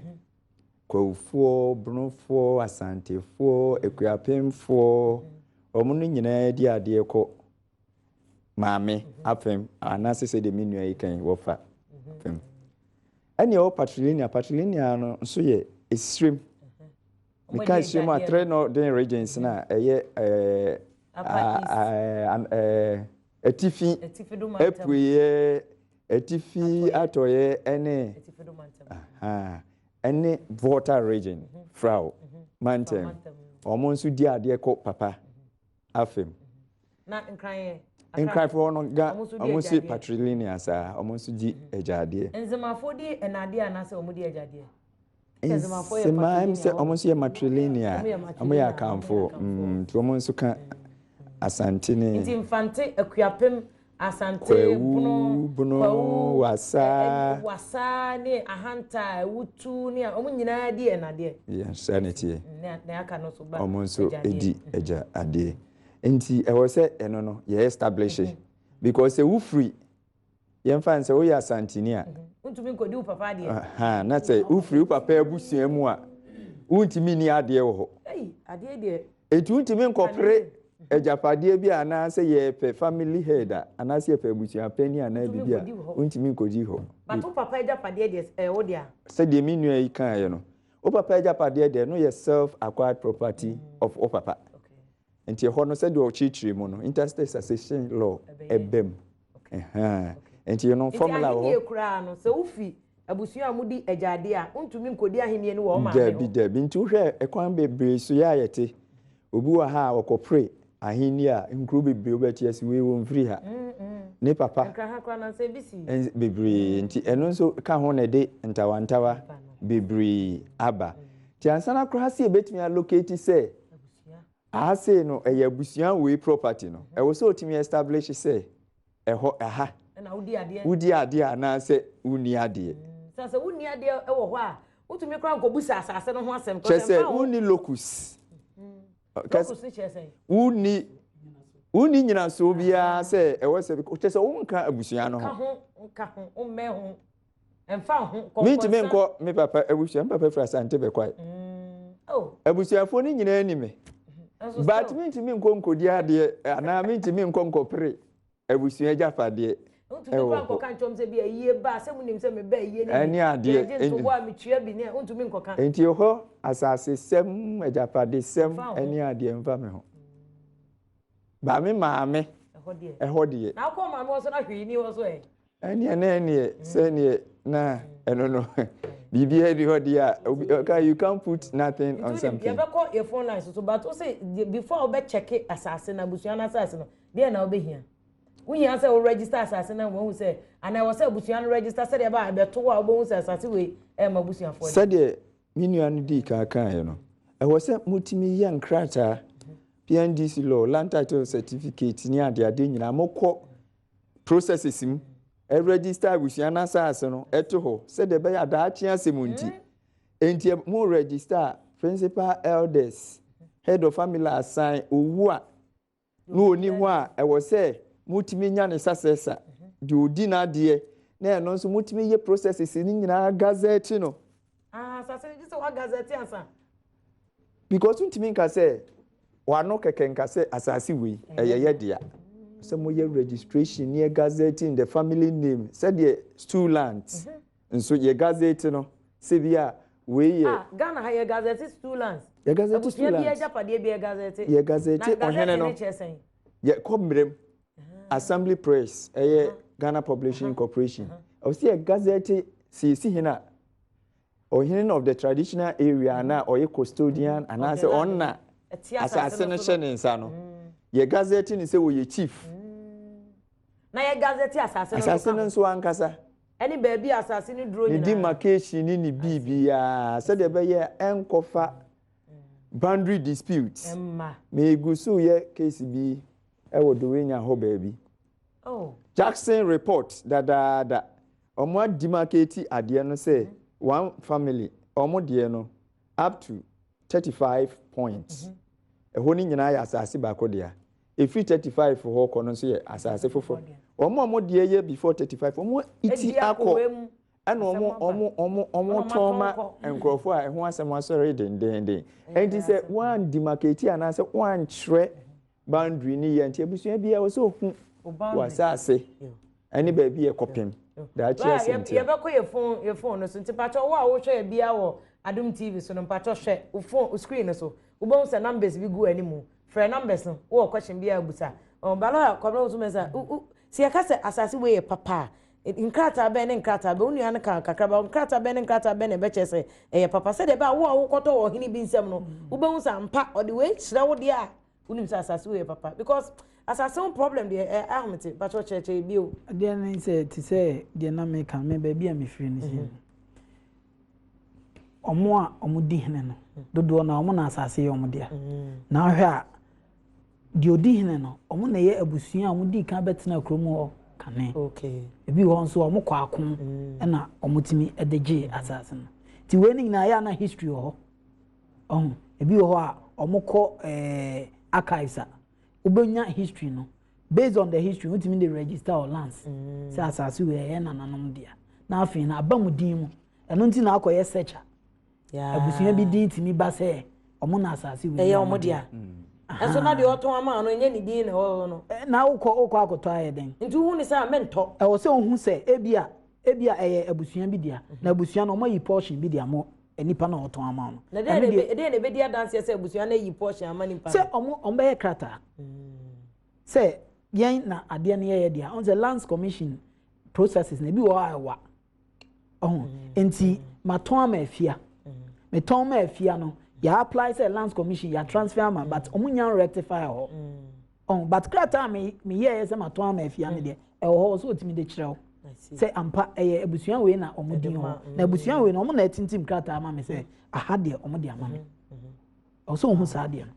Kwawufoɔ, Bonofoɔ, Asantefoɔ, Akuapemfoɔ, wɔn no nyinaa di adeɛ kɔ maame afam, anaasɛ sɛdeɛ me nua yi kan wɔfa fam. Ɛne ɛwɔ patrilineal, patrilineal no nso yɛ esirem. Meka esirem a, three northern regions no a ɛyɛ atifi, apueɛ, atifi atɔeɛ ɛne ɛne Volta region, Frao mantam. Wɔn nso di adeɛ kɔ papa afam. Na Nkran yɛ? Nkranfoɔ no ga, wɔn nso patrilineal saa, wɔn nso di agyadeɛ. Nzemafoɔ di ɛnadeɛ anaasɛ wɔn di agyadeɛ? Nzemaa sɛ wɔn nso yɛ matrilineal, wɔn yɛ Akanfoɔ, nti wɔn nso ka Asante ne. Nti Mfante, Akuapem, Asante, Bono, Bono, Wasa. Wasa ne Ahanta, Ewutu ne wɔn nyinaa di ɛnadeɛ. Yɛ saa na ɛteɛ. Na aka no nso ba. Wɔn nso di agya adeɛ. Nti ɛwɔ sɛ ɛno no yɛ establish because sɛ wofiri yɛmfa sɛ woyɛ Asanteni a. Wontumi nkɔdi wo papa adeɛ. Na sɛ wofiri wo papa abusua mu a, wontumi nni adeɛ wɔ hɔ. Adeɛ deɛ. Enti wontumi nkɔpere agyapadeɛ bi a anaasɛ yɛpɛ family head a anaasɛ yɛpɛ abusua panin anaa biribi a, wontumi nkɔdi hɔ. But wo papa agyapadeɛ deɛ ɛyɛ wo dea. Sɛdeɛ me nua yi kaeɛ no, wo papa agyapadeɛ deɛ no yɛ self acquired property of wo papa. Nti ɛhɔ no sɛdeɛ ɔkyerɛkyerɛ mu no, intestate succession law ɛbɛ mu. Nti no formula wɔ hɔ. Nti ahennie koraa no, sɛ wofi abusua a mudi agyadeɛ a, wontumi nkɔdi ahennie no wɔ wo maame hɔ. Dabi dabi, nti wohwɛ ɛkwan bebree so yɛ a yɛte. Obi wɔ ha a ɔkɔpere ahennie a, nkuro bebree wobɛte ase wei wɔmfiri ha. Ne papa. Nkraha koraa nansa ebi si. Bebree, nti ɛno nso ka ho na ɛde ntawantawa bebree aba. Nti ansa na koraa sɛ yɛbɛtumi allocate sɛ aha sei no ɛyɛ abusua wei property no, ɛwɔ sɛ otumi establish sɛ ɛhɔ ɛha wodi adeɛ anaasɛ wonni adeɛ. Sɛ wonni adeɛ wɔ hɔ a, wotumi koraa nkɔbusa asase no ho asɛm. Kyerɛ sɛ wonni locus. Locus no kyerɛ sɛn? Wonni wonni nyinasoɔ biara sɛ ɛwɔ sɛ kyerɛ sɛ wonka abusua no ho. Nka ho, nka ho, wommɛn ho. Ɛmfa ho, kɔnkɔnsa. Mentumi nkɔ me papa abusua, me papa firi Asante Bɛkwae. Abusuafoɔ no nyinaa ni me. But mentumi nkɔ nkɔdi adeɛ anaa mentumi nkɔ nkɔpere abusua agyapadeɛ. Wontumi kɔ nkɔka nkyɛm sɛ bi ayie ba sɛ munim sɛ meba ayie no bi. Ɛne adeɛ. Yɛgye ntoboa a metua bi ne wontumi nkɔka. Nti hɔ asasesɛm, agyapadesɛm ɛne adeɛ mfa me ho. Ba me maame ɛhɔ deɛ. Na wokɔ maame hɔ so na hwee ni hɔ so ɛ. Ɛneɛ na ɛneɛ sɛneɛ na ɛno no biribiara ni hɔ deɛ a okay, you can't put nothing on something. Yɛbɛkɔ yɛ phone lines so but wose before wobɛ check asase no abusua no asase no deɛ na wobɛhia? Wohia sɛ wo register asase no wahu sɛ anaa ɛwɔ sɛ abusua no register sɛdeɛ ɛba a ɛbɛto hɔ a wobɛhu sɛ asase wei ɛma abusuafoɔ deɛ. Sɛdeɛ me nua no dii kan kaeɛ no, ɛwɔ sɛ motumi yɛ nkrataa, PNDC law, land title certificate ne adeade nyinaa mokɔ processes mu register abusua no asase no ɛto hɔ sɛdeɛ ɛbɛyɛ adaakye asɛm nti. Nti mo register principal elders, head of family asan owu a na ɔni hɔ a ɛwɔ sɛ motumi nya ne successor deɛ ɔdi n'adeɛ na ɛno nso motumi yɛ processes no nyinaa gazette no. Asase no gye sɛ wa gazette ansa. Because ntumi nka sɛ wano kɛkɛ nka sɛ asase wei ɛyɛ yɛ dea. Sɛ moyɛ registration ne yɛ gazette in the family name sɛdeɛ stool lands nso yɛ gazette no sɛ bi a wei yɛ. Ah, Ghana ha yɛ gazette stool lands. Yɛ gazette stool lands. Abusua bi agyapadeɛ bi yɛ gazette. Yɛ gazette ɔhene no. Na gazette ne kyerɛ sɛn? Yɛ kɔ mmerɛm. Assembly Press ɛyɛ Ghana Publishing Corporation. Ɔsi yɛ gazette. Sɛ yɛsi hene a, ɔhene of the traditional area na ɔyɛ custodian anaasɛ ɔnna asase no hyɛ ne nsa no, yɛ gazette ne sɛ wɔyɛ chief. Na yɛ gazette asase no. Asase no nso ankasa. Ɛne baabi a asase no duro nyinaa. Ne demarcation ne ne biribiara sɛdeɛ ɛbɛyɛ ɛnkɔfa boundary disputes. Ɛmma. Megu so yɛ case bi ɛwɔ Dowenya hɔ baabi. Oh. Jackson report dadaada. Ɔmo ademarcate adeɛ no sɛ one family ɔmo deɛ no up to 35 points. Ɛhɔ no nyinaa yɛ asase baako dea. Ɛfiri 35 hɔ kɔ no nso yɛ asase foforɔ. Wɔn a wɔn deɛ yɛ before 35, wɔn iti akɔ ɛna wɔn tɔn ma nkurɔfoɔ a ɛho asɛm asɔre dendenden. Ɛnti sɛ wɔn demarcate anaasɛ wɔn ankyerɛ boundary ni yɛ, nti abusua bi a wɔsɛ ohun wɔ asase ɛne baabi yɛ kɔpem daakye asɛm tia. Yɛbɛkɔ yɛ phone no so, nti patwɛ wo a wohwɛ yɛ bia wɔ Adum TV so no, mpatwɛ hwɛ wo phone screen no so, wobɛhu sɛ numbers bi gu anim. Frɛ numbers no, wowɔ question bi a abusa. Bala Kwabena wo so mɛsa sɛ yɛka sɛ asase wei yɛ papa a, nkrataa bɛn ne nkrataa bɛn? Wo nua no ka kakra ba, nkrataa bɛn ne nkrataa bɛn na ɛbɛkyerɛ sɛ ɛyɛ papa, sɛdeɛ ɛbɛa wo a wokɔtɔ wɔ ɔhene bi nsɛm no, wobɛhu sɛ ampa ɔde wei kyerɛ wo deɛ a wonim sɛ asase wei yɛ papa? Because asase ho problem deɛ, ɛ ahomete mpakyɛ kyerɛkyerɛ bio. Adeɛ ne sɛ, te sɛ deɛ na meka, me baabi a mefiri no sɛ ɔmo a ɔmo di hene no dodoɔ no, ɔmo na asase yɛ ɔmo dea. Na ahwɛ a, deɛ odi hene no, ɔmo na ɛyɛ abusua a ɔmo di kan bɛtena kurom hɔ kane. Ebi wɔ hɔ nso, ɔmo kɔ ako ɛna ɔmo tumi de gye asase no. Ti wei no nyinaa yɛ ana history wɔ hɔ. Ɔho ebi wɔ hɔ a ɔmo kɔ archives a, wobɛnya history no. Based on the history, wotumi de register or lands sɛ asase wei ɛyɛ nananom dea, na afei na aba mu din mu. Ɛno nti na akɔyɛ search a, abusua bi din tumi ba sɛ ɔmo na asase wei ɛyɛ ɔmo dea, ɛnso na deɛ ɔtɔn ama no, ɛnyɛ ne din na ɛwɔ hɔ no. Na wokɔ akɔtɔ ayɛ dɛn? Nti wohu ne sɛ a mentɔ. Ɛwɔ sɛ ohu sɛ ebia ɛyɛ abusua bi dea, na abusua no ɔmo ayi portion bi de ama nipa na ɔtɔn ama no. Na deɛ na ebedi adanseɛ sɛ abusua no ayi portion ama nipa no? Sɛ ɔmo bɛyɛ krataa sɛ yɛn na adeɛ no yɛyɛ dea. Ɔn sɛ Lands Commission processes na ebi wɔ hɔ a ɛwa ɔho. Nti matɔn ama Afia, metɔn ma Afia no, yɛ apply sɛ Lands Commission yɛ transfer ama, but ɔmo nya rectify hɔ ɔho. But krataa a me yɛɛ sɛ matɔn ama Afia no deɛ, ɛwɔ hɔ sɛ otumi de kyerɛ wo sɛ ampa ɛyɛ abusua wei na ɔmo din hɔ, na abusua wei na ɔmo na ɛtintim krataa ama me sɛ aha deɛ ɔmo de ama me. Ɔsɛ ohun saa deɛ no.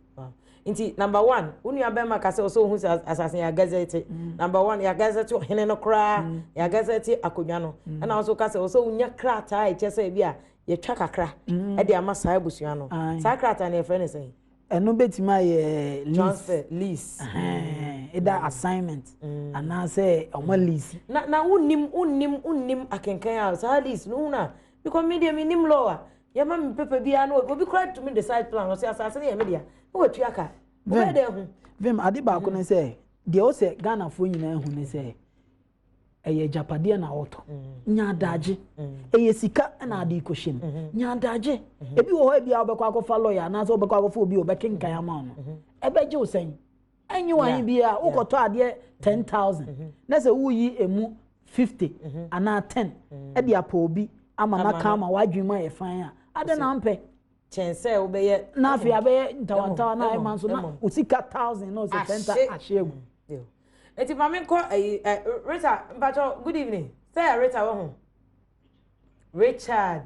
Nti number one, wo nua bɛrima ka sɛ ɔsɛ ohun sɛ asase yɛ gazette. Number one, yɛ gazette ɔhene no koraa, yɛ gazette akonnwa no. Ɛna nso ka sɛ ɔsɛ onya krataa a ɛkyɛ sɛ ebi a yɛtwa kakra ɛde ama saa abusua no. Saa krataa no, yɛfrɛ no sɛn? Ɛno bɛtumi ayɛ lease. Transfer lease. Either assignment anaasɛ ɔmo lease. Na wonnim akenkan a, saa lease no hun a, because me deɛ, menim law a, yɛma me paper biara no, obi koraa tumi de site plan, ɔsɛ asase no yɛ me dea, na watua ka, wobɛyɛ dɛ ho? Vim, ade baako ne sɛ, deɛ ɔsɛ Ghanafoɔ nyinaa hu ne sɛ ɛyɛ agyapadeɛ na wɔtɔ. Nya adagye, ɛyɛ sika na ade kɔhyɛ mu. Nya adagye. Ebi wɔ hɔ, ebi a wobɛkɔ akɔfa lawyer anaasɛ wobɛkɔ akɔfa obi a ɔbɛkenkan ama wo no, ɛbɛgye wo sɛn? Ɛnye wɔn bi a wokɔtɔ adeɛ 10,000 na sɛ woyi emu 50 anaa 10 ɛde apɔ obi ama n'aka ama wadwin mu ayɛ fan a, ade na mpɛ. Kyɛn sɛ wobɛyɛ. Na afei abɛyɛ ntawantawa na ayɛ ma nso na osika thousand na ɔsɛ 10,000 ahye agu. Eti maame nkɔ ayi ɛ Rita mpatsɔ, good evening. Sɛ yɛ Rita wɔ ho, Richard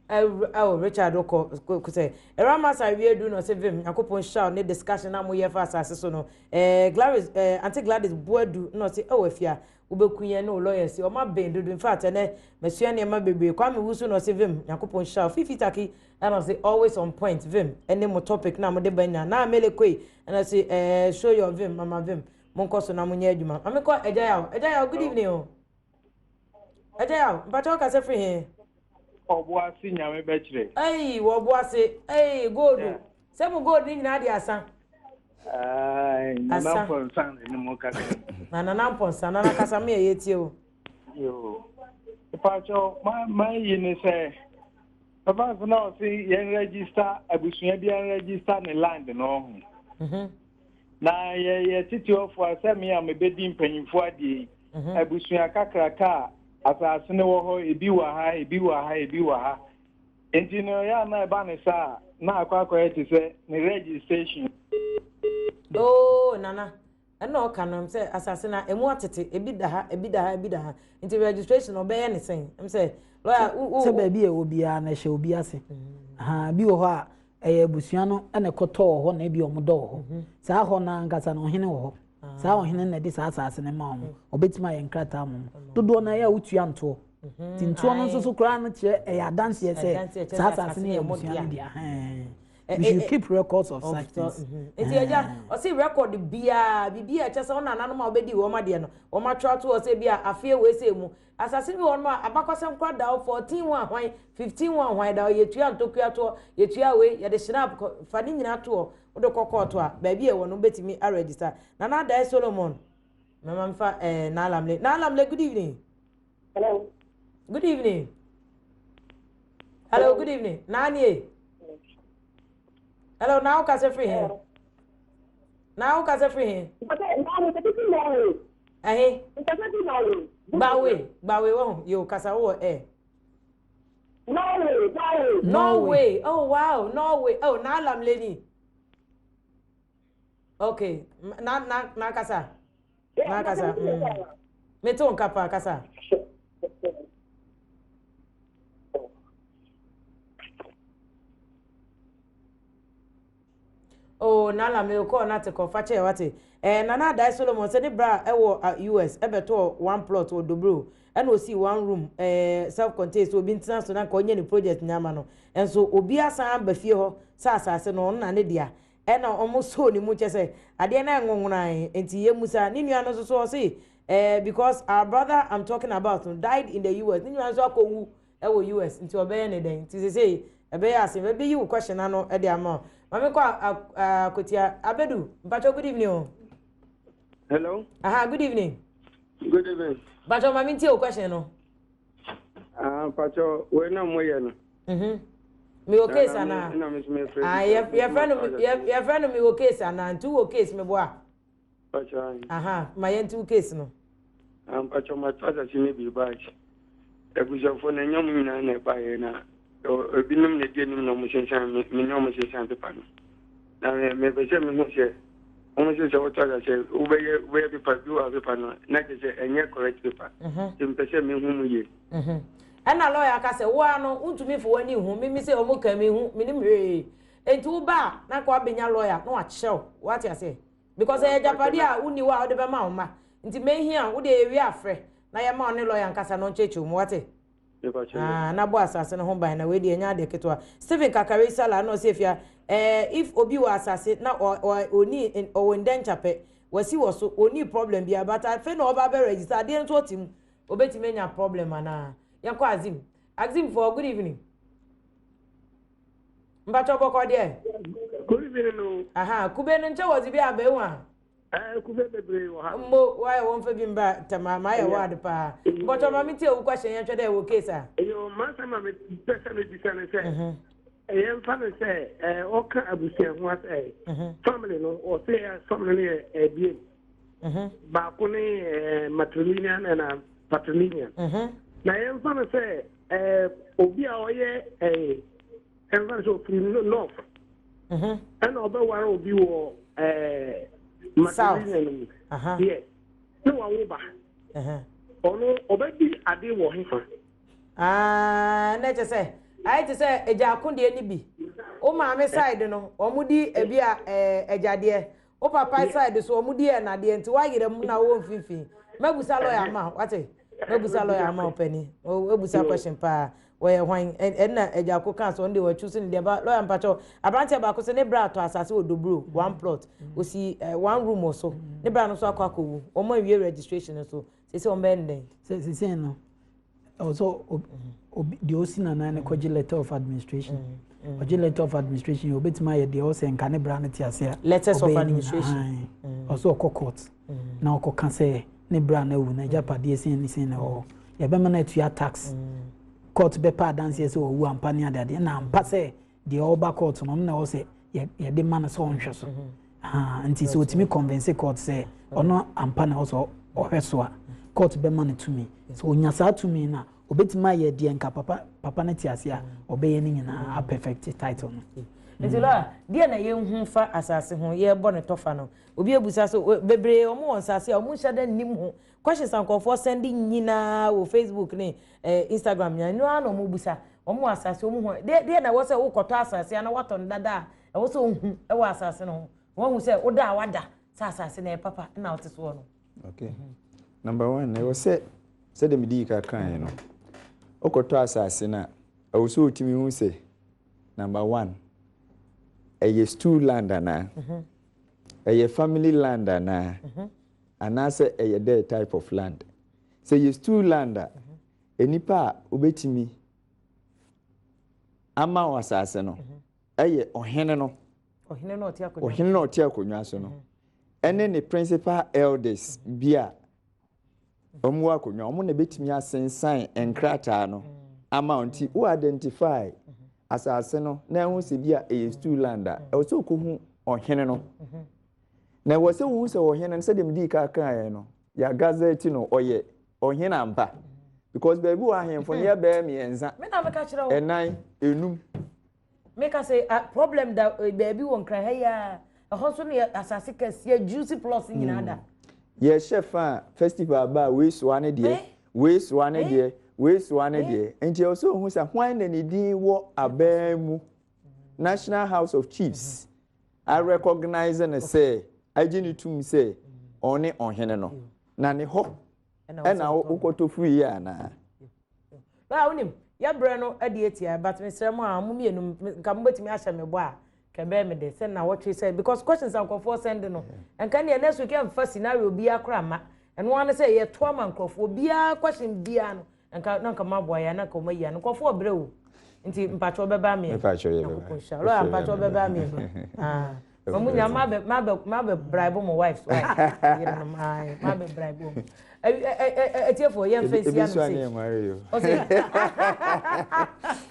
ɛwɔ Richard kɔ sɛ ɛwura masa awie du na ɔsɛ vim Nyankopɔn hyia ne discussion na mo yɛ fa asase so no. Gladys, Aunty Gladys Buadu na ɔsɛ ɛwɔ afia wobɛku yɛn ne wo lawyers, ɔma bɛn dodo. In fact, ɛnɛ masua nneɛma bebree. Kwame Wusu na ɔsɛ vim Nyankopɔn hyia. Fifi Taki ɛna ɔsɛ always on point, vim ɛne mo topic na mo de ba nya na amele koi. Ɛna ɔsɛ show your vim, mama vim, mo nkɔ so na mo nyɛ adwuma. Maame kɔ Ɛgya Yaw. Ɛgya Yaw, good evening o. Ɛgya Yaw, mpakyɛw, kasa firi he? Ɔboase, Nyame bɛkyerɛ. Ɛyi wɔ Ɔboase. Ɛyi gold sɛ mo gold ne nyinaa de asa. Nana Mpɔnsa ne mo kasa. Na Nana Mpɔnsa, Nana, kasa mi yɛ yɛ tie o. Yoo, mpakyɛw, ma yi ne sɛ papa nso na ɔse yɛn register abusua bi, yɛn register ne land no ho. Na yɛ tete ɔfo a sɛ me a mebɛdi mpanyinfoɔ adeɛ yi, abusua kakraka a. Asase no wɔ hɔ, ebi wɔ ha, ebi wɔ ha, ebi wɔ ha. Nti no ɛyɛ a na ɛba ne saa a, na akɔ akɔyɛ te sɛ ne registration. Oh Nana, ɛna ɔka no sɛ asase no emu atete, ebi da ha, ebi da ha, ebi da ha. Nti registration ɔbɛyɛ ne sɛn? Ɛm sɛ lawyer wo wo. Sɛ baabi a ɛwɔ biara no ɛhyɛ obi ase. Ahaa, bi wɔ hɔ a ɛyɛ abusua no na ɛkɔtɔ wɔ hɔ na ebi wɔn dɔ wɔ hɔ. Saa hɔ no ankasa no ɔhene wɔ hɔ. Saa ɔhene na ɛde saa asase no ma wɔn. Ɔbɛtumi ayɛ nkrataa ama wɔn. Dodoɔ no ɛyɛ a wotua ntoɔ. Nti ntoɔ no nso so koraa no kyerɛ ɛyɛ adanseɛ sɛ saa asase no yɛ abusua no dea. We should keep records of such things. Nti agya, ɔsi record biara, biribi a ɛkyɛ sɛ wɔn nananom a wɔbɛdi wɔn adeɛ no, wɔn atwerɛ ato hɔ sɛ bi a afeɛ wei sɛ mu. Asase bi wɔ hɔ nom a abakɔsɛm koraa da hɔ 14 ho ahwan, 15 ho ahwan da hɔ, yɛtua ntokua toɔ, yɛtua wei, yɛde hyinap kɔ, fa ne nyinaa to hɔ, wode kɔ kɔɔto a, baabi a ɛwɔ no wobɛtumi aregister. Nana Adae Solomon, mɛma mfa eh, Naalamle. Naalamle, good evening. Hello. Good evening. Hello, good evening. Nanie. Hello, now kasa free here. Now kasa free here. Ɛhe? Gbawe, gbawe wɔ ho. Yo, kasa wɔ ɛ. Norway, Norway. Norway. Oh wow, Norway. Oh, na alam leni. Okay. Na na na kasa. Na kasa. Mm. Me to nka pa kasa. Oh Nana me kɔɔ na te kɔ fa kyɛ wate. Eh Nana Adai Solomon sɛ ne bra ɛwɔ US ɛbɛtɔɔ one plot wɔ Dobro ɛna osii one room eh self contained sɛ obi ntena so na nka ɔnyɛ ne project nyama no nso obi asan aba fie hɔ sɛ asase no ɔno na ne dea ɛna ɔmo soo ne mu kyɛ sɛ adeɛ no ɛnwonwonae nti yɛ musa ne nua no nso so ɔse eh because our brother I'm talking about no died in the US ne nua nso akɔwu ɛwɔ US nti ɔbɛyɛ ne dɛn nti sesei ɛbɛyɛ ase mɛbɛyi wo question ano ɛde ama wo ma me kɔ akotia abedu mpakyɛw good evening o. Hello. Aha good evening. Good evening. Mpakyɛw ma me ntie wo question no. Ah mpakyɛw wei na mo yɛ no. Mhm. Mi wɔ case ana. Ah yɛfrɛ no yɛfrɛ no mi wɔ case ana nti wɔ case mi boa. Mpakyɛw. Aha ma yɛn ti wo case no. Ah mpakyɛw ma to asase no bi bae. Abusuafoɔ no ɛnyɛ wɔn nyinaa na ɛbaeɛ na ebinom na ɛdi anim na wɔn sensan me me ne wɔn sensan pepa no. Na me mepɛ sɛ mehu sɛ wɔn sɛ sɛ wɔtɔ asase wobɛyɛ wobɛyɛ pepa bi wɔ pepa no na kyerɛ sɛ ɛnyɛ correct pepa. Mhm. Nti mepɛ sɛ mehu mu yie. Mhm. Ɛna lɔya ka sɛ wo ara no wontumi mfa w'ani nhu me me sɛ wɔn kan me hu menim hwee. Enti wo ba a na nka wabɛnya lɔya na wakyerɛ wo wate aseɛ. Because ɛyɛ agyapadeɛ a wonni hɔ a wode bɛma wo mma. Nti mehia wo deɛ yɛwie a frɛ na yɛma wo ne lawyer nkasa na ɔnkyerɛkyerɛ wo mu wate? Ah, na bɔ asase no ho ban na wei deɛ ɛnyɛ adeɛ ketewa. Stephen Kakari Salah na ɔsɛ efia eh, if obi wɔ asase na ɔni ɔwɔ indenture pɛ wasi wɔ so ɔni problem biara but afei na ɔba abɛ register adeɛ nso ɔte mu obetumi anya problem anaa? Yɛnkɔ Azim. Azim for good evening. Mpatsɔ bɔkɔ deɛ. Good evening o. Aha, kube no nkyɛ wɔdze bi aba ehu a. Ɛɛ eh, kube bebree wɔ ha. Mbo wayɛ wɔn fɛ bi mbra tɛma ma ayɛ wɔ ade paa. Mpatsɔ ma mi tie wo question yɛn hwɛ dɛ ɛwɔ case a. Eyo masɛm a mi pɛ sɛ mi bisa ne sɛ. Mhm. Ɛyɛ nfa ne sɛ ɛɛ ɔka abusua ho asɛ. Mhm. Family no ɔsɛ yɛ family no yɛ ɛbien. Mhm. Baako ne ɛɛ matrilineal ɛna patrilineal. Na yɛn nfa ne sɛ ɛɛ obi a ɔyɛ ɛɛ. Ɛmfa no sɛ ɔfiri north mhm. ɛna ɔbɛware obi wɔ ɛɛ Macedonia no mu yɛ ne wawo ba ɔno ɔbɛdi ade wɔ hefa. Ah, na kyɛ sɛ ayɛ te sɛ agya ako deɛ no bi wo maame side no wɔn di ebi a ɛɛ agyadeɛ Wo papa side so wɔn di yɛ nadeɛ nti wayerɛ mu na wowɔ mfimfini. Mɛbusa lawyer ama wate. Mɛbusa lawyer ama ɔpɛni. Ebusa question paa. Wɔyɛ hwan? Ɛnna agyako kaa sɛ ɔno deɛ wɔatwu so ne deɛ ba lawyer mpakyɛw. Aberanteɛ baako sɛ ne bra atɔ asase wɔ Dobro one plot. Osi one room wɔ so. Ne bra no nso akɔ akɔwu. Wɔn awie registration no so. Sese wɔn bɛyɛ ne dɛn? Sɛ sese no ɛwɔ sɛ obi deɛ ɔsi nanan no kɔgye letter of administration mm, mm. ɔgye letter of administration yɛ obetumi ayɛ deɛ ɔsɛ nka ne bra no te ase a letters of administration mm. ɔsɛ ɔkɔ court na ɔkɔka sɛ ne bra no awu na agyapadeɛ sɛn ne sɛn na ɛwɔ hɔ yɛbɛma no atua tax court bɛpa adanseɛ sɛ ɔwu ampa ne adeadeɛ na ampa sɛ deɛ ɔba court no ɔno na ɛwɔ sɛ yɛde ma no sɛ ɔnhwɛ so nti sɛ ɔtumi convince court sɛ ɔno ampa na ɛwɔ sɛ ɔhwɛ so a Court bɛma no tumi. Sɛ ɔnya saa tumi no a, ɔbɛtumi ayɛ deɛ nka papa papa no te ase a ɔbɛyɛ no nyinaa, aperfect title no. Nti lawyer, deɛ na yɛnhu fa asase ho, yɛrebɔ ne tɔfa no, obi abusa so bebree, wɔn wɔ nsase a wɔn nhyɛ da nnim ho questions a nkurɔfoɔ send nyinaa wɔ Facebook ne Instagram nyinaa, ɛno ara na wɔn busa. Wɔn wɔ asase, wɔn ho deɛ na ɛwɔ sɛ wokɔtɔ asase ana watɔ no dada a, ɛwɔ sɛ ohu ɛwɔ asase no ho, wɔn hu sɛ woda a wada sɛ asase na ɛyɛ papa na ɔte soɔ no. Okay. Number one, ɛwɔ sɛ sɛdeɛ mede yi ka kaeɛ no, wokɔtɔ asase no a, ɛwɔ sɛ wotumi hu sɛ number one, ɛyɛ stool land anaa, ɛyɛ family land anaa, anaasɛ ɛyɛ dɛ type of land. Sɛ yɛ stool land a, nipa a wobɛtumi ama wɔ asase no ɛyɛ ɔhene no. Ɔhene no ɔte akonnwa. Ɔhene no ɔte akonnwa so no ɛne ne principal elders bi a wɔn wɔ akonnwa, wɔn na ebɛtumi asensan nkrataa no ama wɔn. Nti wo identify asase no na ɛho sɛ bi a ɛyɛ stool land a, ɛwɔ sɛ okohu ɔhene no, na ɛwɔ sɛ wohu sɛ ɔhene no, sɛdeɛ medi ka kaeɛ no, yɛ gazette no, ɔyɛ ɔhene ampa, because baabi wɔ ahemfo no yɛ bɛyɛ mmiɛnsa, Me na meka kyerɛ wo. ɛnan, enum. Meka sɛ problem da baabi wɔ Nkran ha yi a, ɛhɔ nso no yɛ asase kɛseɛ, juicy plots nyinaa da. Yɛhyɛ fa a festival ba a, wei soa ne deɛ, wei soa ne deɛ, wei soa ne deɛ. Nti ɛwɔ sɛ ohun sɛ hwan na ne din wɔ abɛn mu, National House of Chiefs a recognize ne sɛ agye ne tum sɛ ɔne ɔhene no na ne hɔ ɛna wokɔtɔ firi yi anaa. Baa wonim yɛbrɛ no de atia, but mesrɛ mo a mo mmienu nka mobɛtumi ahyɛ me bɔ a kɛbɛɛ me de sɛ na wɔtwe sɛ, because questions a nkurɔfoɔ send no, nka neɛ next week ɛmfa scenario biara koraa ma ɛno ara ne sɛ yɛto ama nkurɔfoɔ biara question biara no, nka na nka maboa yɛ na nka ɔma yia no. Nkurɔfoɔ ɔbrɛ o, nti mpatwɛ ɔbɛba meɛ. Mpatwɛ yɛ. Nyankopɔn hyira lawyer, mpatwɛ ɔbɛba meɛ. Ah, ma mu nya ma bɛ bribe mo wives, wife yerenom, ayi ma bɛ bribe mo. Etiefoɔ, yɛn fɛ nsia no se ɔsɛ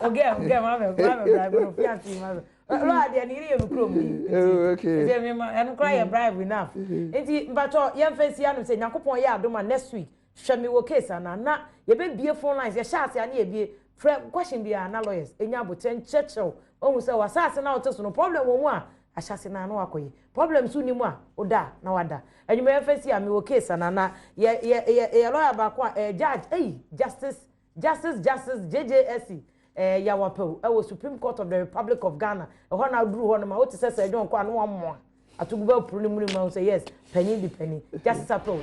ɔgɛ ma bɛ bribe no fiancé, ma bɛ lawyer deɛ ne yere yɛ mi kurom ni, nti nti mi ma ɛno koraa yɛ bribe enough. Nti mpatwɛ yɛn fɛ nsia no sɛ Nyankopɔn yɛ adom a, next week hwɛ mi wɔ case ana na yɛbɛbie phone lines, yɛhyɛ ase a ne yɛbie frɛ question biara na lawyers enya abotire nkyerɛkyerɛw ohun sɛ wasaase na ɔte so no problem wɔ mu a, ahyase na ano akɔyɛ problem so ni mu a, ɔda na wada adwuma. Yɛn fɛ si a mi wɔ case ana na yɛ lawyer baako a judge ɛyi Justice JJSC Yaw Appau ɛwɔ Supreme Court of the Republic of Ghana. Ɛhɔ na aduru hɔ no ma wote sɛ ɛdwɔn kɔ ano amoa atoguba puru ne mu ne mu sɛ yes, panyin di panyin. Justice Appau.